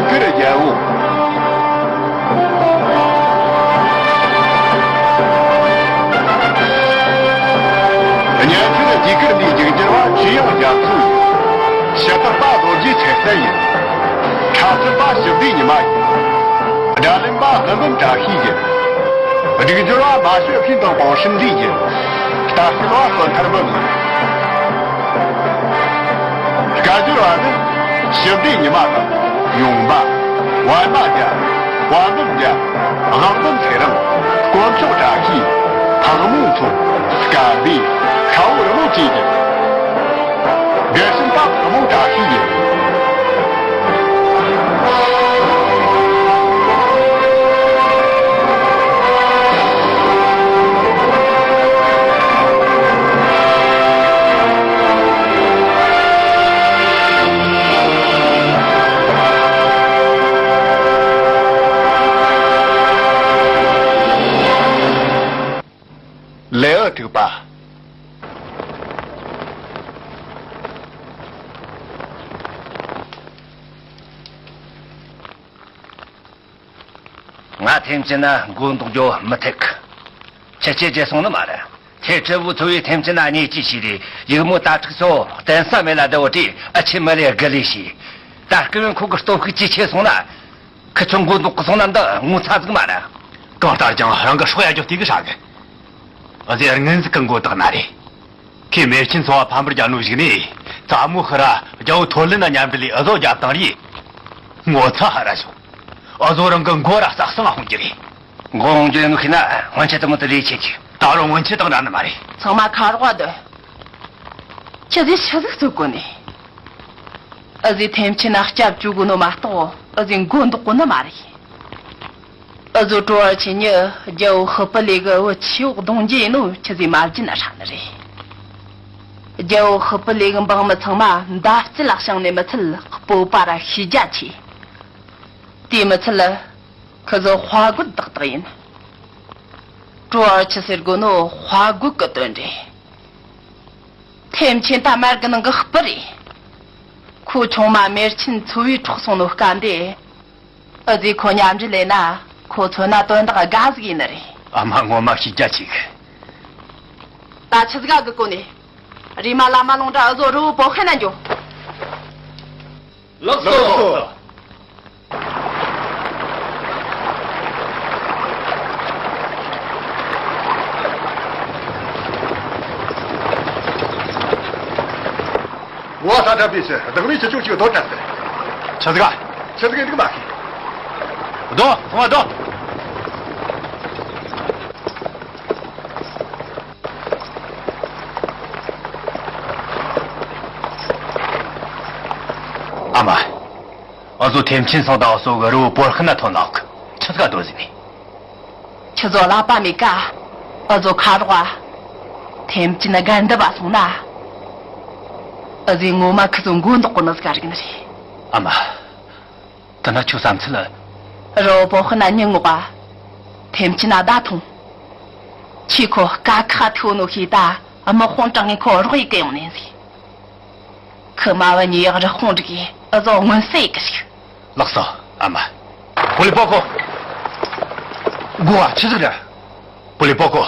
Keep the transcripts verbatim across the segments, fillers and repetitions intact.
ཀིར་རྒྱལ་པོ། གཉན་ཚད་རྒྱུས་ཀར་འདིའི་རྒྱུ་སྦྱོར་བ་ཆོས་དབྱིངས་རྒྱ་མཚོ་ཡིན། ཞི་དུལ་པ་རྡོ་རྗེ་ཚེ་བརྟན་ཡིན། ཁྲ་ཚུལ་པ་ཞི་བདེའི་ཉི་མ་ཡིན། དགྲ་ལན་པ་ལྷུན་འཛོམས་བཀྲ་ཤིས་ཡིན། སྒྲིག་སྦྱོར་བ་མ་ཞོ་ཤིན་དང་པང་ཧྲིན་ལི་ཡིན། རྟ་སྐལ་བ་སོ་ཐར་བུ་ཡིན། སྐད་སྦྱོར་བ་ནི། ཞི་བདེའི་ཉི་མ་དང་། ཡུམ་པ། པད་མ་རྒྱལ། དཔལ་འབུམ་རྒྱལ། དབང་འབུམ་ཚེ་རིང་། དཀོན་མཆོག་བཀྲ་ཤིས། ཕག་མོ་མཚོ། སྐལ་ལྡན། ཤ་བོ་རི་མོ་བཅས་ཀྱི། རྒན་གསུམ་པ་ཕག་མོ་བཀྲ་ཤིས་ཡིན། ལེའུ་དྲུག་པ། ང་ཐེམ་ཅིན་ན་མགོ་འདོགས་རྒྱུ་མི་ཐེག་ཁྱེད་ཆོས་བརྗེད་སོང་ནི་མ་རེད། ཐེ་ཁྲི་བུ་ཚོ་བས་ཐེམ་ཅིན་ན་བརྙས་བཅོས་བྱས་རེད། ཡིག་མོ་དྭ་ཕྲུག་ཚོ་བརྟེན་ས་མེད་ལ་བསྡད་བོ་དེ་ཨ་ཆེ་མི་ལས་དགུ་ལས་བྱས། ད་སྐུ་ངོ་ཁོ་གི་སྟོབས་ཤུགས་ཇེ་ཆེ་སོང་ན། ཁི་ཆོ་མགོ་འདོགས་གི་སོང་ན་འདི་ངོ་ཚ་ཟིག་མ་རེད། གང་ལྟར་ཀྱང་རང་གི་སྲོག་ཡ་རྒྱུ་དེ་གི་ཧྲ་གི། ཨ་ཟེ་ར་ངན་ཟིག་གི་མགོ་བཏགས་ན་རེད། ཁོས་མེར་ཆེན་ཚོ་བ་ཕམ་པར་རྒྱབ་ནོ་ཞིག་ནས་རྩ་མོ་ཤི་ར་རྒྱལ་བོ་ཐོར་ལེན་ན་མཉམ་འབྲེལ་ལས་ཨ་ཟོ་རྒྱབ་བཏང་རེད། ངོ་ཚ་ཧ་ར་བྱུང་། ཨ་ཟོ་རང་གི་མགོ་ར་ས་སང་ཧོང་གི་རེད། མགོ་ཧོང་རྒྱུ་ཡིན་ནོ་ཤེས་ན་སྔོན་ཆད་དུ་མོ་དུ་རེ་ཆེ་གི། ད་རུང་སྔོན་ཆད་དང་འདྲ་ནི་མ་རེད། ཚང་མ་ཁ་རོག་བསྡད། ཁྱེད་ཚོས་ཆི་ཟིག་རྩོད་གོ་ནི། ཨ་ཟེ་ཐེམ་ཆེན་ན་སྐྱབས་བཅོལ་དགོས་ནོ་མ་གཏོགས་ཨ་ཟེ་མགོ་འདོགས་གོ་ནི་མ་རེད། ཨ་ཟོ་ཀྲོ་བར་ཆེ་ཉི་རྒྱལ་བོ་ཧི་པི་ལེ་གི་བུ་ཆེ་འོག་གདུང་རྒྱུ་ཡིན་ནོ་ཁྱེད་ཚོས་མ་བརྗེད་ན་ཧྲ་ནི་རེད། རྒྱལ་བོ་ཧི་པི་ལེ་གི་འབངས་མི་ཚང་མ་མདའ་རྩལ་ལ་བྱང་ནས་མི་ཚད་སྤོབས་པ་ར་ཤེས་རྒྱ་ཆེ། དེ་མི་ཚད་ཁི་ཚོ་དཔའ་རྒོད་ཏག་ཏག་ཡིན། ཀྲོ་བར་ཆེ་ཟེར་དགོས་ནོ་དཔའ་རྒོད་གི་དོན་རེད། ཐེམ་ཆེན་ད་མར་གི་ནང་གི་སྤུ་རེད། ཁོ་ཆུང་མ་མེར་ཆེན་ཚོ་བའི་འཕྲོག་སོང་ནོ་སྐབས་འདི། ཨ་ཟེ་ཁོ་མཉམ་འབྲེལ་ལས་ན་ཁོ་ཚོ་ན་དོན་དག་དགའ་ཟིག་ཡིན་ནི་རེད། ཨ་མ་ངོ་མ་ཤེས་རྒྱ་ཆེ་གི། ད་ཆི་ཟིག་ག་གི་གོ་ནས། རེམ་མ་ལམ་མ་ལོང་འདྲ་ཨ་ཟོ་རི་བོ་བོ་ཧན་ན་འགྱོ། ལགས་སོ། ཝ་ད་ད་པི་སི་བདག་མེད་ཆུ་ཆུ་ཆུ་རྡོ་བྲལ་ཟེར། ཆི་ཟིག་ག་ཆི་ཟིག་ཡིན་འདུག་མ་ཤེས། རྡོ་ལྷུང་བ་རྡོ། ཨ་མ། ཨ་ཟོ་ཐེམ་ཆེན་སང་དང་ཨ་ཟོ་གི་རི་བོ་བོར་ཁ་ན་ཐོན་ལག་ཆི་ཟིག་ག་རྡོ་ཟིན་ནི། ཁྱེད་ཚོ་ལག་པ་མེད་ཀ་ཨ་ཟོ་ཁ་རོག་ཨ། ཐེམ་ཆེན་ན་དགའ་འདི་བ་སོང་ན། ཨ་ཟོས་ངོ་མ་ཁི་ཚོ་མགོ་འདོགས་གོ་ནི་ཟིག་ག་རིག་ནི་རེད། ཨ་མ། དེ་ན་ཁྱོད་བསམ་ཚུལ། རི་བོ་བོ་ཧི་ན་ཉིན་ངོག་ག་ཐེམ་ཆེན་ན་བརྡ་ཐོངས། ཁྱེད་ཁོ་དཀའ་ཁག་ཐུག་ནོ་ཤེས་ད་དམག་དཔུང་དྲངས་ངས་ཁོ་རོགས་ཡི་གི་ཡོང་ནས་ཟིག་ཁི་མ་བུ་གཉིས་ཡག་རི་ཁོང་འགྲིག་གི་ཨ་ཟོ་སྔོན་སེ་ཡི་གི་ཞིག་ལགས་སོ་ཨ་མ། པོ་ལི་པོ་ཀོ། གོ་བ་ཆི་ཟིག་རེད། པོ་ལི་པོ་ཀོ།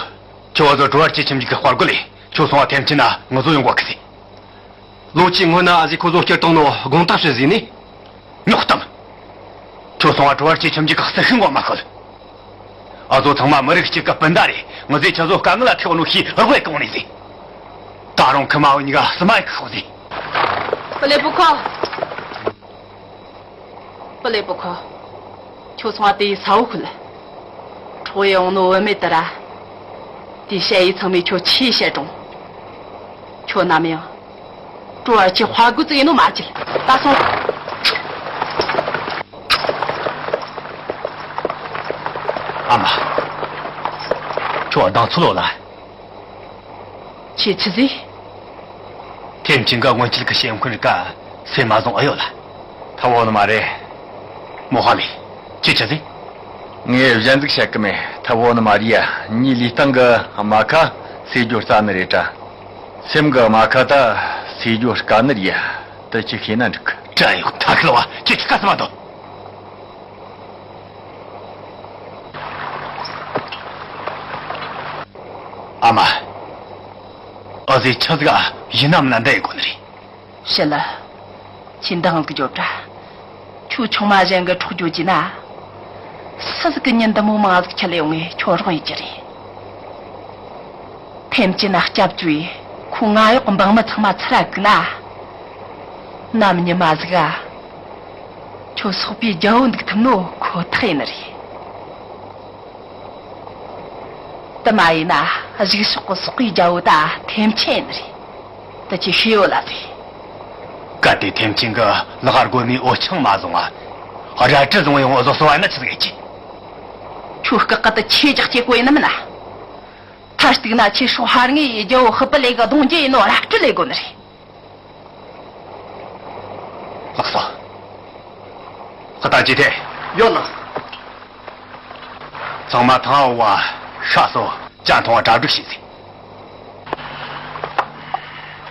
ཁྱོད་ཨ་ཟོ་གྲོ་བར་ཆེ་ཁྱིམ་གྱི་དཔའ་རྒོད་ལས་ཁྱོད་སོང་བ་ཐེམ་ཆེན་ན་ངུ་ཟོ་ཡོང་གོ་གི་ཟིག་ལོ་གཅིག་སྔོན་ན་ཨ་ཟི་ཁོ་ཚོ་སྐྱུར་བཏང་ནོ་དགོངས་དག་ཞུ་ཟིན་ནི། རྙོག་གཏམ། ཁྱོད་སོང་བ་གྲོ་བར་ཆེ་ཁྱིམ་གྱི་ཁག་སི་ཤིང་གོ་མ་ཁོལ། ཨ་ཚོ་ཚང་མ་མི་རིགས་གཅིག་གི་སྤུན་ཟླ་རེད། ངུ་ཟོས་ཁྱེད་ཚོ་དཀའ་ངལ་ལ་ཐེག་ནོ་ཤི་རོགས་གང་ནས་ཟིན། ད་རུང་ཁི་མ་བུ་གཉིས་ཀ་སི་མ་ཡི་ཁོག་ཟིན། པི་ལེ་པུ་ཁོ། པི་ལེ་པུ་ཁོ། ཁྱོད་སོང་བ་དེ་ཡི་ས་བོ་ཁུལ། འཕྲོག་ཡི་འོང་ནོ་བུད་མེད་དེ་ར། དེ་བཤད་ཡི་ཚང་མས་ཁྱོད་ཆེས་བཤད་རུང་། ཁྱོད་ནམ་ཡང་། ཀྲོ་བར་ཆེ་དཔའ་རྒོད་ཅིག་ཡིན་ནོ་མ་བརྗེད། ད་སོང་། ཨ་མ། ཁྱོད་གདངས་ཚུལ་ལོ་ལ། ཁྱེད་ཆི་ཟིག་ཐེམ་ཆེན་ག་སྔོན་ཆད་ཀྱི་སེམས་ཁུར་ག་སེམས་མ་བཟང་ཨེ་ཡོད་ལ། ཐབས་བོ་ནི་མ་རེད། མོ་ཧ་ལེ། ཁྱེད་ཆི་ཟིག་ངས་གཞན་ཟིག་བཤད་གི་མེད། ཐབས་བོ་ནི་མ་རེད་ཡ། ངའི་ལུས་སྟེང་གི་རྨ་ཁ་སེལ་རྒྱུ་རྩ་ནི་རེད་དྲ། སེམས་གི་རྨ་ཁ་ད་སེལ་རྒྱུ་དཀའ་ནི་རེད་ཡ། དེ་ཅི་ཤེས་ན་འགྲིག་གི། དྲ་ཡོད་ཐ་ཁི་ལ་བ་ཁྱེད་ཆི་ཀ་སི་མ་དོ། ཨ་མ། ཨ་ཟེ་ཆི་ཟིག་ཡིན་ནམ་ན་འདི་ཡི་གོ་ནི་རེད། ཞི་ལི། ཁྱེད་འདང་གི་རྒྱོབ་དྲ། ཁྱོད་ཆུང་མ་གཞན་གི་འཕྲོག་རྒྱུ་གྱིས་ན། སུ་ཟིག་གི་ཉིན་འདི་མོ་མང་ཟིག་ཁྱེར་ཡོང་ངས་ཁྱོད་རོགས་ཡེད་རྒྱུ་རེད། ཐེམ་ཆེན་ན་སྐྱབས་བཅོལ་ཡེ་ཁོ་ང་གཡོག་གི་འབངས་མི་ཚང་མ་ཚུར་ར་བཀུག་ན། ནམ་ཉི་མ་ཟིག་ག་ཁྱོད་སོག་པོའི་རྒྱལ་བོ་འདུག་ཐུབ་ནོ་ཁོ་ཐག་ཡིན་ནི་རེད། དེ་མ་ཡིན་ན་གཞུག་ཕྱོགས་གི་སོག་པོའི་རྒྱལ་བོ་ད་ཐེམ་ཆེན་ཡིན་ནི་རེད། དེ་ཁྱོས་ཤེས་ཡོད་ལ་ཟེ། གལ་ཏེ་ཐེམ་ཆེན་གི་ལག་ར་རྒོལ་ནས་འོ་ཆང་མ་བཟུང་བ། རལ་གྲི་བཟུང་ཡོང་བཟོ་སོ་བ་ན་ཆི་ཟིག་ཡེད་རྒྱུ། ཁྱོད་སྐུ་ཁ་དུ་ཆེ་རྒྱག་ཆེ་གོ་ཡིན་ནམ་ན། མཐར་གཏུགས་ན་ཁྱོས་སྲོག་ཧར་ངེས་ཡེ་རྒྱལ་བོ་ཧི་པི་ལེ་གི་གདུང་རྒྱུད་ཡིན་ནོ་ར་སྤྲོད་ལས་དགོ་ནི་རེད། ལགས་སོ། ཧ་ད་ཅི་ཐེ། ཡོད་ལགས། ཚང་མ་ཐང་འོ་བ་ཤ་སོ་ཅ་འཐུང་བ་གྲ་སྒྲིག་བྱས་ཟིན།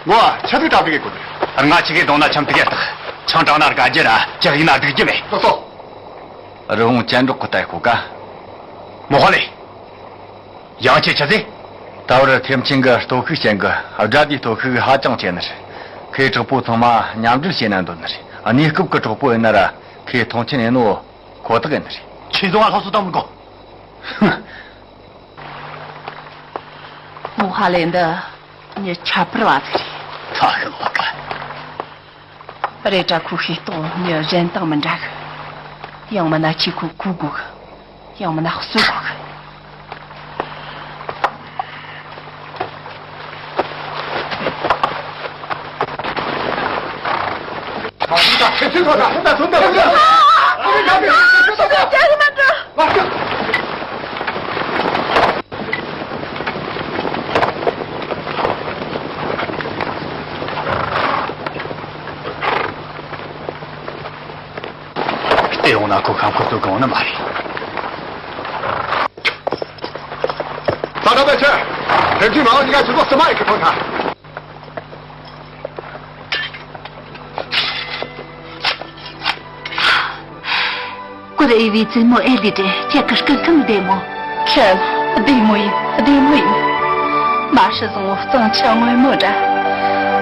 ངོ་ཆ་དུ་གྲ་སྒྲིག་གི་དགོས། ང་ཆི་གི་གདོང་ན་ཆམ་ཐིག་ཡར་བཏགས། ཆང་དྲངས་ན་དགའ་རྒྱུ་ར་ཇག་ཡིན་ན་སྡུག་རྒྱུ་མེད། ལགས་སོ། རི་བོང་ཅན་འབྲོག་གི་ལྟ་ཡི་ཁོ་ག་མོ་ཧོ་ལེ། ཡང་ཁྱེད་ཆི་ཟེ། ད་བར་ཐེམ་ཆེན་གི་སྟོབས་ཤུགས་ཅན་གི་དགྲ་དེའི་སྟོབས་ཤུགས་ཧ་ཅང་ཆེ་ནི་རེད། ཁོའི་གྲོགས་པོ་ཚང་མ་མཉམ་འབྲེལ་བྱས་ན་འདོད་ནི་རེད། གནས་སྐབས་ཀྱི་གྲོགས་པོ་ཡིན་ན་ར་ཁོས་མཐོང་ཆེན་ཡིན་ནོ་ཁོ་ཐག་ཡིན་ནི་རེད། ཁྱེད་ཚོ་ང་སློབ་གསོ་གཏོང་མི་དགོས། མོ་ཧ་ལེ་འདི་མྱི་ཁྱད་པར་བ་ཟིག་རེད། ཚ་ཤི་ལོ་ཀ་རེད་དྲ་ཁོ་ཤེས་རྟོགས་མྱི་གཞན་དང་མི་འདྲ་གི། ཡང་མིན་ན་ཁྱེད་ཁོ་གོ་དགོས་གི། ཡང་མིན་ན་གསོད་དགོས་གི། བལྟས་འོང་ན་ཁོ་ཁམ་ཁོ་ཚོ་གང་ནི་མ་རེད། ས་ད་པའི་ཆེ། ཐེམ་ཆེན་མ་འོ་གཉིས་ཀ་ཆུ་ཚོད་གསུམ་མ་ཡི་གི་ཐོན་ཐལ། ཀུ་རེ་ཨེ་བི་བཙུན་མོ་ཨེ་ལི་ཏྲེ་ཁྱེད་ཀྱི་སྐུ་ཁམས་བདེ་མོ། ཁྱེད་བདེ་མོ་ཡིན། བདེ་མོ་ཡིན། མ་ཧྲི་བཟང་བོ་གཙང་ཆུ་སྔོན་མོ་འདྲ།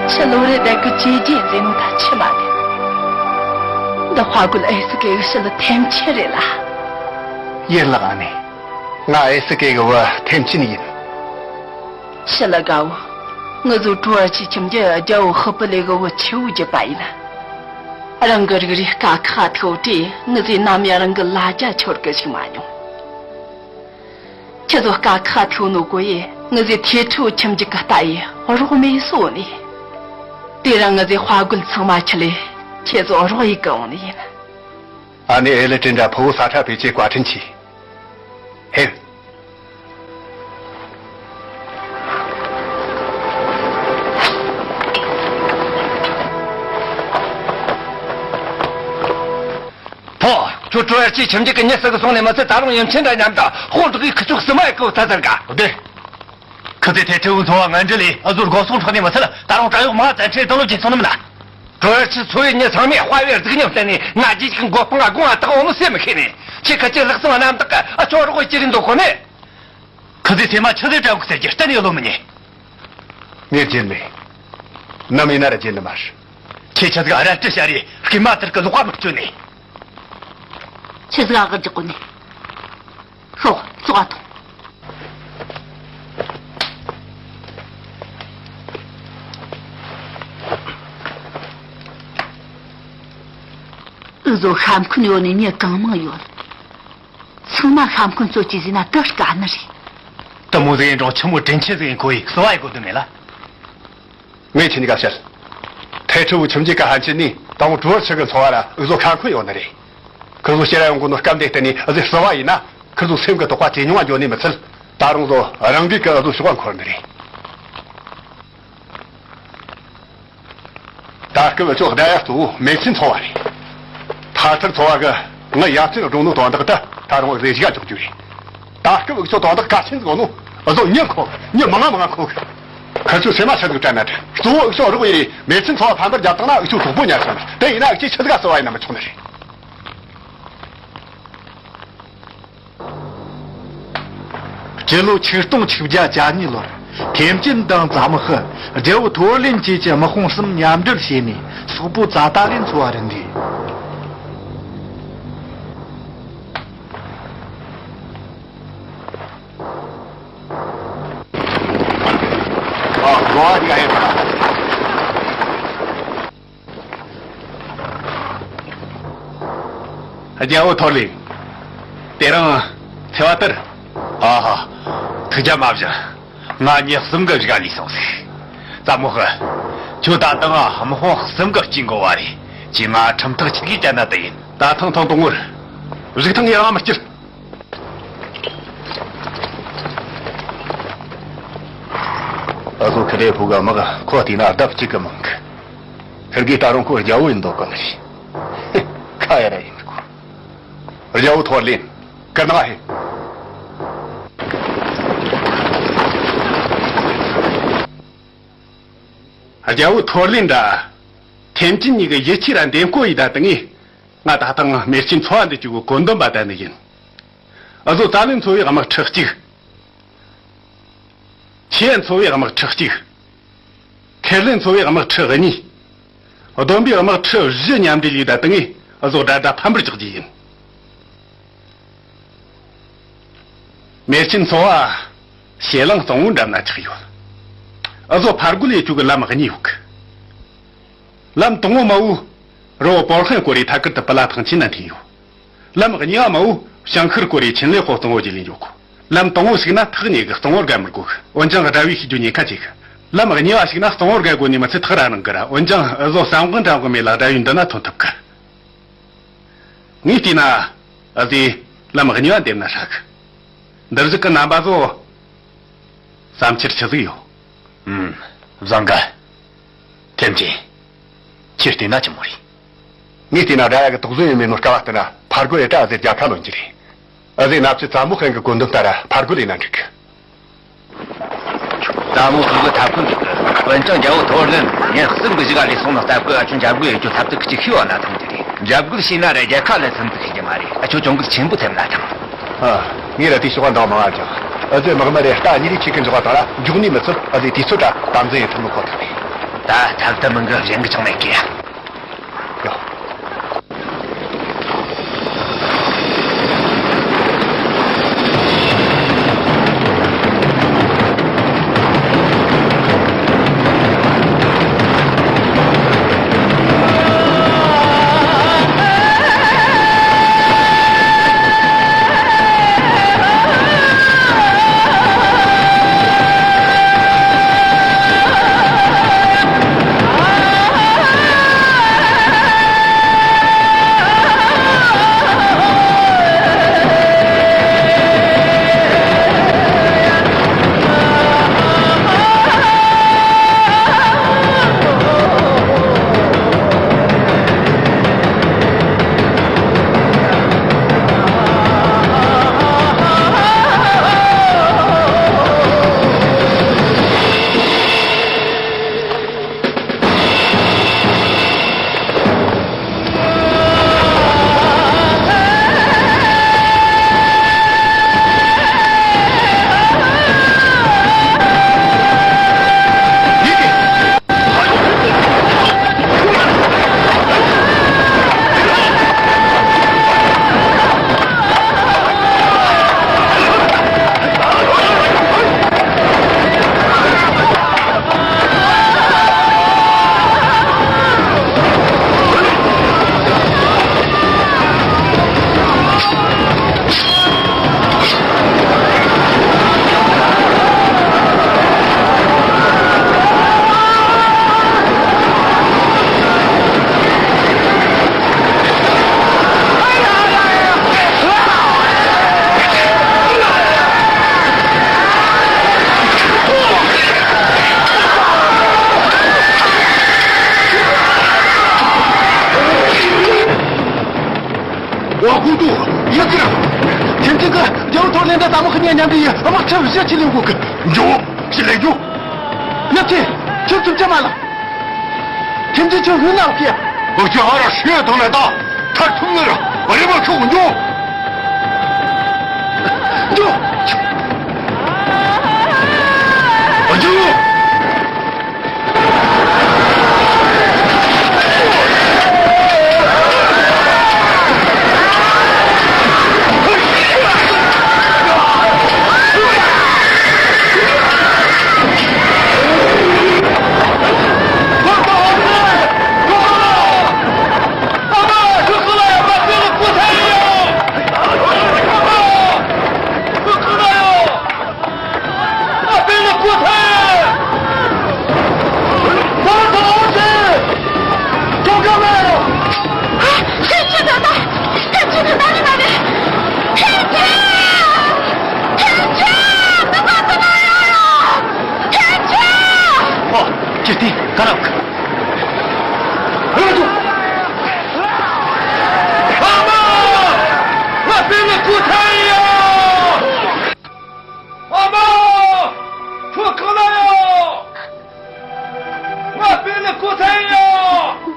ཁྱེད་ལོ་རེ་བསྡད་གི་ཇེ་རྒྱས་ཟེར་ནོ་ད་ཆི་མ་རེད། འདི་དཔའ་རྒོད་ཨེ་སི་ཀེ་གི་ཞི་ལི་ཐེམ་ཆེན་རེད་ལ། ཡིན་ལགས་ཨ་ནེ། ང་ཨེ་སི་ཀེ་གི་བུ་ཐེམ་ཆེན་ཡིན། ཞི་ལི་དགའ་བོ། ངུ་ཟོ་ཀྲུ་ཨར་ཆི་ཁྱིམ་རྒྱུད་རྒྱལ་བོ་ཧི་པི་ལེ་གི་བུ་ཆེ་བོ་བརྒྱུད་པ་ཡིན། རང་གི་རིགས་རུས་དཀའ་ཁག་ཐུག་དུས་ངུ་ཟོས་ནམ་ཡང་རང་གི་ལ་རྒྱ་འཆོར་གི་ཞིག་མ་མྱོང་། ཁྱེད་ཚོ་དཀའ་ཁག་ཐུག་ནོ་གོ་ཡེ་ངུ་ཟོས་ཐེ་ཁྲི་བོ་ཁྱིམ་རྒྱུད་གི་ལྟ་ཡེ་རོགས་མེད་སོ་ནི། དེ་རིང་ངུ་ཟོས་དཔའ་རྒོད་ཚང་མ་ཁྲིད་ལས་ཁྱེད་ཚོ་རོགས་ཡེ་གི་འོང་ནི་ཡིན། ཨ་ནེ་ཨེ་ལི་ཏྲེ་འདྲ་ཕུ་བོ་ས་ཁྲ་བེད་ཅེས་བཀའ་དྲིན་ཆེ། ཧེ། ཕོ། ཁྱོད་ཀྲུ་ཨར་ཆི་ཁྱིམ་རྒྱུད་ཀྱི་མྱི་ཟིག་གི་སོང་ནས་མི་ཚེ་ད་རུང་ཡུམ་ཆེན་འདྲ་མཉམ་དུ་དཔུང་སྒྲོག་གིས་ཁུ་ཚུགས་སི་མ་ཡི་ཀོ་ད་ཟེར་ག་དེ། ཁི་ཚེ་ཐེ་ཁྲི་བོའི་འཚོ་བ་ངན་འབྲེལ་ལས་ཨ་ཟོར་སྒོ་སོང་འཕྲོག་ནས་མི་ཚད་ད་རུང་བྲན་གཡོག་མང་བཙན་ཁྲིད་དང་ལོ་རྒྱུས་སོང་ནི་མིན་ན། ཀྲུ་ཨར་ཆི་ཚོ་བའི་མྱི་ཚང་མས་དཔའ་བའི་གཟུགས་བརྙན་བསྟན་ནས་ང་རྒྱལ་གྱི་མགོ་སྤང་ང་དགོངས་པ་དག་འོ་མི་སེམས་མི་ཤེས་ནས་ཁྱེད་ཁ་ཅིག་ལག་ཟུང་རྣམ་དག་གི་ཨ་ཆོ་རོགས་ཀྱི་རིན་དོ་ཁོ་ནས། ཁི་ཚེ་ཚེ་མ་ཆི་ཚེ་དྲ་བུག་ཟེར་གྱི་གཏན་ནས་བློ་མི་ཉེ། ངས་བརྗེད་མེད། ནམ་ཡིན་ན་ར་བརྗེད་ནི་མ་རེད། ཁྱེད་ཆི་ཟིག་ཨ་ར་ཏི་ཤ་རེ་སྐེ་མ་དར་གི་ལོག་པ་མི་བཅོས་ནས། ཆི་ཟིག་ཨ་གར་རྒྱག་གོ་ནས། ཤོག་ཙོག་ཐོང་། འུ་ཟོ་ཤ་འཁོན་ཡོད་ནི་མྱི་གང་མང་ཡོད། ཚང་མ་ཤ་འཁོན་ཚོ་གཅིག་ཟིན་ན་དེ་དཀའ་ནི་རེད། དེ་མོ་ཟིག་ཡིན་རུང་ཆི་མོ་དྲིན་ཆེ་ཟིག་ཡིན་ཁོ་ཡིས་གསོ་བ་ཡི་གོ་དོན་མེད་ལ། ངས་ཁྱེད་གཉིས་ཀ་བཤད། ཐེ་ཁྲི་བོ་ཁྱིམ་རྒྱུད་ཀ་ཧན་ཆེན་ནི་དང་པོ་ཀྲུ་ཨར་ཆི་གི་འཚོ་བ་ར་འུ་ཟོ་ཤ་འཁོན་ཡོད་ནི་རེད། ཁི་ཟོ་ཕྱིར་ར་ཡོང་གོ་ནོ་སྐབས་འདི་བརྟེན་ནས་འུ་ཟོས་གསོ་བ་ཡིན་ན་ཁི་ཟོ་སེམས་ཀྱི་དོགས་པ་ཇེ་ཉུང་བ་འགྱོ་ནི་མི་ཚད་ད་རུང་ཟོ་རང་འགུལ་གི་འུ་ཟོ་ཤོག་པ་འཁོར་ནི་རེད། ད་སྐབས་ཨུ་ཚོ་བསྡད་ཡག་གཙོ་བོ་མེ་ཆི་འཚོ་བ་རེད། ཐ་ཐར་འཚོ་བ་གི་ངི་ཡ་ཚིག་སྒྲུང་ནོ་དོན་དག་ད་ད་རུང་རེ་ཞིག་འཇོག་རྒྱུ་རེད། ད་སྐབས་ཨུ་ཚོ་དོན་དག་གལ་ཆེན་ཟིག་ནོ་ཨུ་ཚོ་མྱི་མཁོ་མྱི་མང་ང་མང་ང་མཁོ་གི། ཁི་ཚོ་སེམས་མ་ཆད་ཟིག་དྲན་ན་དྲན་གཙོ་བོ་ཨུ་ཚོ་རོགས་ཡིན་མེ་ཆི་འཚོ་བ་ཕམ་པར་རྒྱབ་བཏང་ན་ཨུ་ཚོ་གྲོགས་པོ་ཉར་ཤག་ནི་དེ་ཡིན་ན་ཨུ་ཚོས་ཆི་ཟིག་ག་གསོ་བ་ཡིན་ན་མི་ཆོག་ནི་རེད། སྤྱི་ལོ་ཆིག་སྟོང་ཆིག་བརྒྱ་གྱ་གཉིས་ལོར་ ཐེམ་ཅིན་དང་ཙ་མོ་ཧི། རྒྱལ་བོ་ཐོར་ལེན་བཅས་ཀྱི་དམག་དཔུང་གསུམ་མཉམ་འབྲེལ་བྱས་ནས་སོག་པོ་ཙ་ཏ་ལིན་འཚོ་བ་རིན་ཏེ། རྒྱལ་བོ་ཐོར་ལེན། དེ་རིང་འཚེ་བ་ལྟར། ཨ་ཧ། ཐུགས་རྒྱལ་མ་བཞེངས། ང་མྱི་གསུམ་གི་བཞག་ལས་སོང་ཟིག་ཙ་མོ་ཧི། ཁྱོད་ད་དུང་དམག་དཔུང་གསུམ་གི་དཀྱིལ་འགོ་བ་རེད། ཁྱེད་ང་ཁྲིམས་ཐག་ཆོད་གི་བཅད་ན་དེ་ཡིན། ད་ཐེངས་ཐེངས་དང་པོར་རིགས་ཐང་ཡང་མི་སྐྱུར། ཨ་ཟོ་ཁི་ལེ་ཕུ་ག་དམག་ཁོ་དེ་ན་ལྡབ་གཅིག་གི་མང་གི། ཁིར་གི་ད་རུང་ཁོ་རྒྱལ་བོ་ཡིན་མདོག་གི་ནི་རེད། ཁ་ཡ་ར་ཡིན་གོ། རྒྱལ་བོ་ཐོར་ལེན། ཀར་ནག་ཧེ། རྒྱལ་བོ་ཐོར་ལེན་ད། ཐེམ་ཅིན་གཉིས་ཀྱི་ཡིད་ཆེས་ར་འདེམས་བསྐོ་ཡིས་ད་དེ་ངས། ང་ད་ཐེངས་མེར་ཆེན་ཚོ་བ་འདི་བཅུག་གི་བཀོད་འདོམས་པ་བསྡད་ནི་ཡིན། འུ་ཟོ་ཙ་ལན་ཚོ་བའི་དམག་ཁྲི་གཅིག་ཆི་ཡན་ཚོ་བའི་དམག་ཁྲི་གཅིག་ཁེར་ལེན་ཚོ་བའི་དམག་ཁྲི་གཉིས། བསྡོམས་པའི་དམག་ཁྲི་བཞི་མཉམ་འབྲེལ་ཡིས་ད་དེ་ངས་འུ་ཟོ་དགྲ་དགྲ་ཕམ་པར་རྒྱག་རྒྱུ་ཡིན། མེར་ཆེན་ཚོ་བ། ཞེ་གླང་གཙང་བོ་འགྲམ་ན་ཆགས་ཡོད། འུ་ཟོ་ཕར་རྒོལ་ཡེད་རྒྱུ་གི་ལམ་གཉིས་ཡོད་གི། ལམ་དང་པོ་མ་བུ། རི་བོ་པོར་ཧན་སྐོར་རེ་ཐད་ཀར་དུ་པི་ལ་ཐང་ཆེན་ན་འཐེན་ཡོད། ལམ་གཉིས་པ་མ་བུ། བྱང་ཤར་སྐོར་རེ་ཆེན་ལེ་ཧོ་གཙང་བོ་བརྒྱུད་ལས་འགྱོ་གོ། ལམ་དང་པོ་ཞིག་ན་ཐག་ཉེ་གི་གཙང་བོར་བརྒལ་མི་དགོས་གི། འོན་ཀྱང་དགྲ་བོས་ཤེས་རྒྱུ་ཉེན་ཁ་ཆེ་གི། ལམ་གཉིས་པ་ཞིག་ན་གཙང་བོར་བརྒལ་དགོས་ནི་མི་ཚད་ཐག་ར་རིང་གི་ར། འོན་ཀྱང་འུ་ཟོ་ཟམ་གོང་འགྲམ་གི་མེ་ལ་དགྲ་བོའི་མདུན་ན་ཐོན་ཐུབ་གི། ངས་བལྟས་ན། ཨ་ཙི། ལམ་གཉིས་པ་འདེམས་ན་ཧྲ་གི། འདིར་བཞུགས་ཀྱི་རྣམ་པ་ཚོ། བསམ་འཆར་ཆི་ཟིག་ཡོད། ཨུམ། བཟང་གི། ཐེམ་ཅིན། ཁྱེད་བལྟས་ན་ཆི་མོ་རེད། ངས་བལྟས་ན་དགྲ་ཡ་གི་དོགས་ཟོན་ཡོད་མེད་ནོ་དཀའ་བ་ལྟར་ན་ཕར་རྒོལ་ཡེ་ད་ཨ་ཙི་རྒྱལ་ཁ་ལོན་གྱི་རེད། ཨ་ཙི་ན་ཕྱི་ཙ་མོ་ཧན་གི་བཀོད་འདོམས་ལྟར་ཕར་རྒོལ་ཡེ་ན་འགྲིག་གི། ཙ་མོ་ཧི་གི་ཐབས་ཁུར་འགྲིག་གི། འོན་ཀྱང་རྒྱལ་བོ་ཐོར་ལེན་ངས་གསུམ་གི་གཞུག་ག་ལས་སོང་ན་སྟབས་གི། ཨ་ཆུ་འཇབ་རྒོལ་ཡེད་རྒྱུ་ཐབས་ཚུགས་གཅིག་ཤེས་བ་ན་ཐང་གི་རེད། འཇབ་རྒོལ་བྱས་ན་ར་རྒྱལ་ཁ་ལ་ཚིམ་ཚིག་ཤེས་ཀྱི་མ་རེད། ཨ་ཆུ་གྱོང་གུད་ཆེན་པོ་ཐེབས་ན་ཐང་། ཨ། ངས་ར་དེ་ཤོག་པ་འདང་མང་ང་ཅང་། ཨ་ཙི་དམག་མི་རེ་རྟ་གཉིས་རེ་ཆེ་གི་འཇོག་པ་དང་ར་མགྱོགས་ནི་མི་ཚུགས། ཨ་ཙི་དུས་ཚོད་ར་དམ་འཛིན་ཡེད་ཐུབ་ནི་ཁོ་ཐག་རེད། ད་ཐབས་ད་མིན་གི་གཞན་གི་ཅང་མེད་གི། ཡོ། ཝ་ཧུ་ཏུ། ཡ་ཙི་ར། ཁྱིམ་གཅིག་གི་རྒྱལ་བོ་ཐོར་ལེན་དང་ཙ་མོ་ཧི་གཉིས་མཉམ་འབྲེལ་ཡིས་དམག་ཁྲི་བཞི་ཁྲིད་ལེན་དགོས་གི། འཇོ། ཕྱི་ལས་འཇོ། ཡ་ཙི། ཁྱོད་ཚུར་ཅི་མ་ལ། ཁྱིམ་གཅིག་ཁྱོད་སྔོན་ལ་ཕྱིན། འུ་ཅག་ཨ་ར་ཤི་དང་ལ་དང་། ཐར་ཐུབ་ནི་ར་རེ་མ་ཁྱོད་འཇོ། འཇོ། ཨ་ ག་རེ། ཨ་མ། ང་པེ་ལེ་ཀུ་ཐེ་ཡོད། ཨ་མ། ཁྱོད་གང་ན་ཡོད། ང་པེ་ལེ་ཀུ་ཐེ་ཡོད།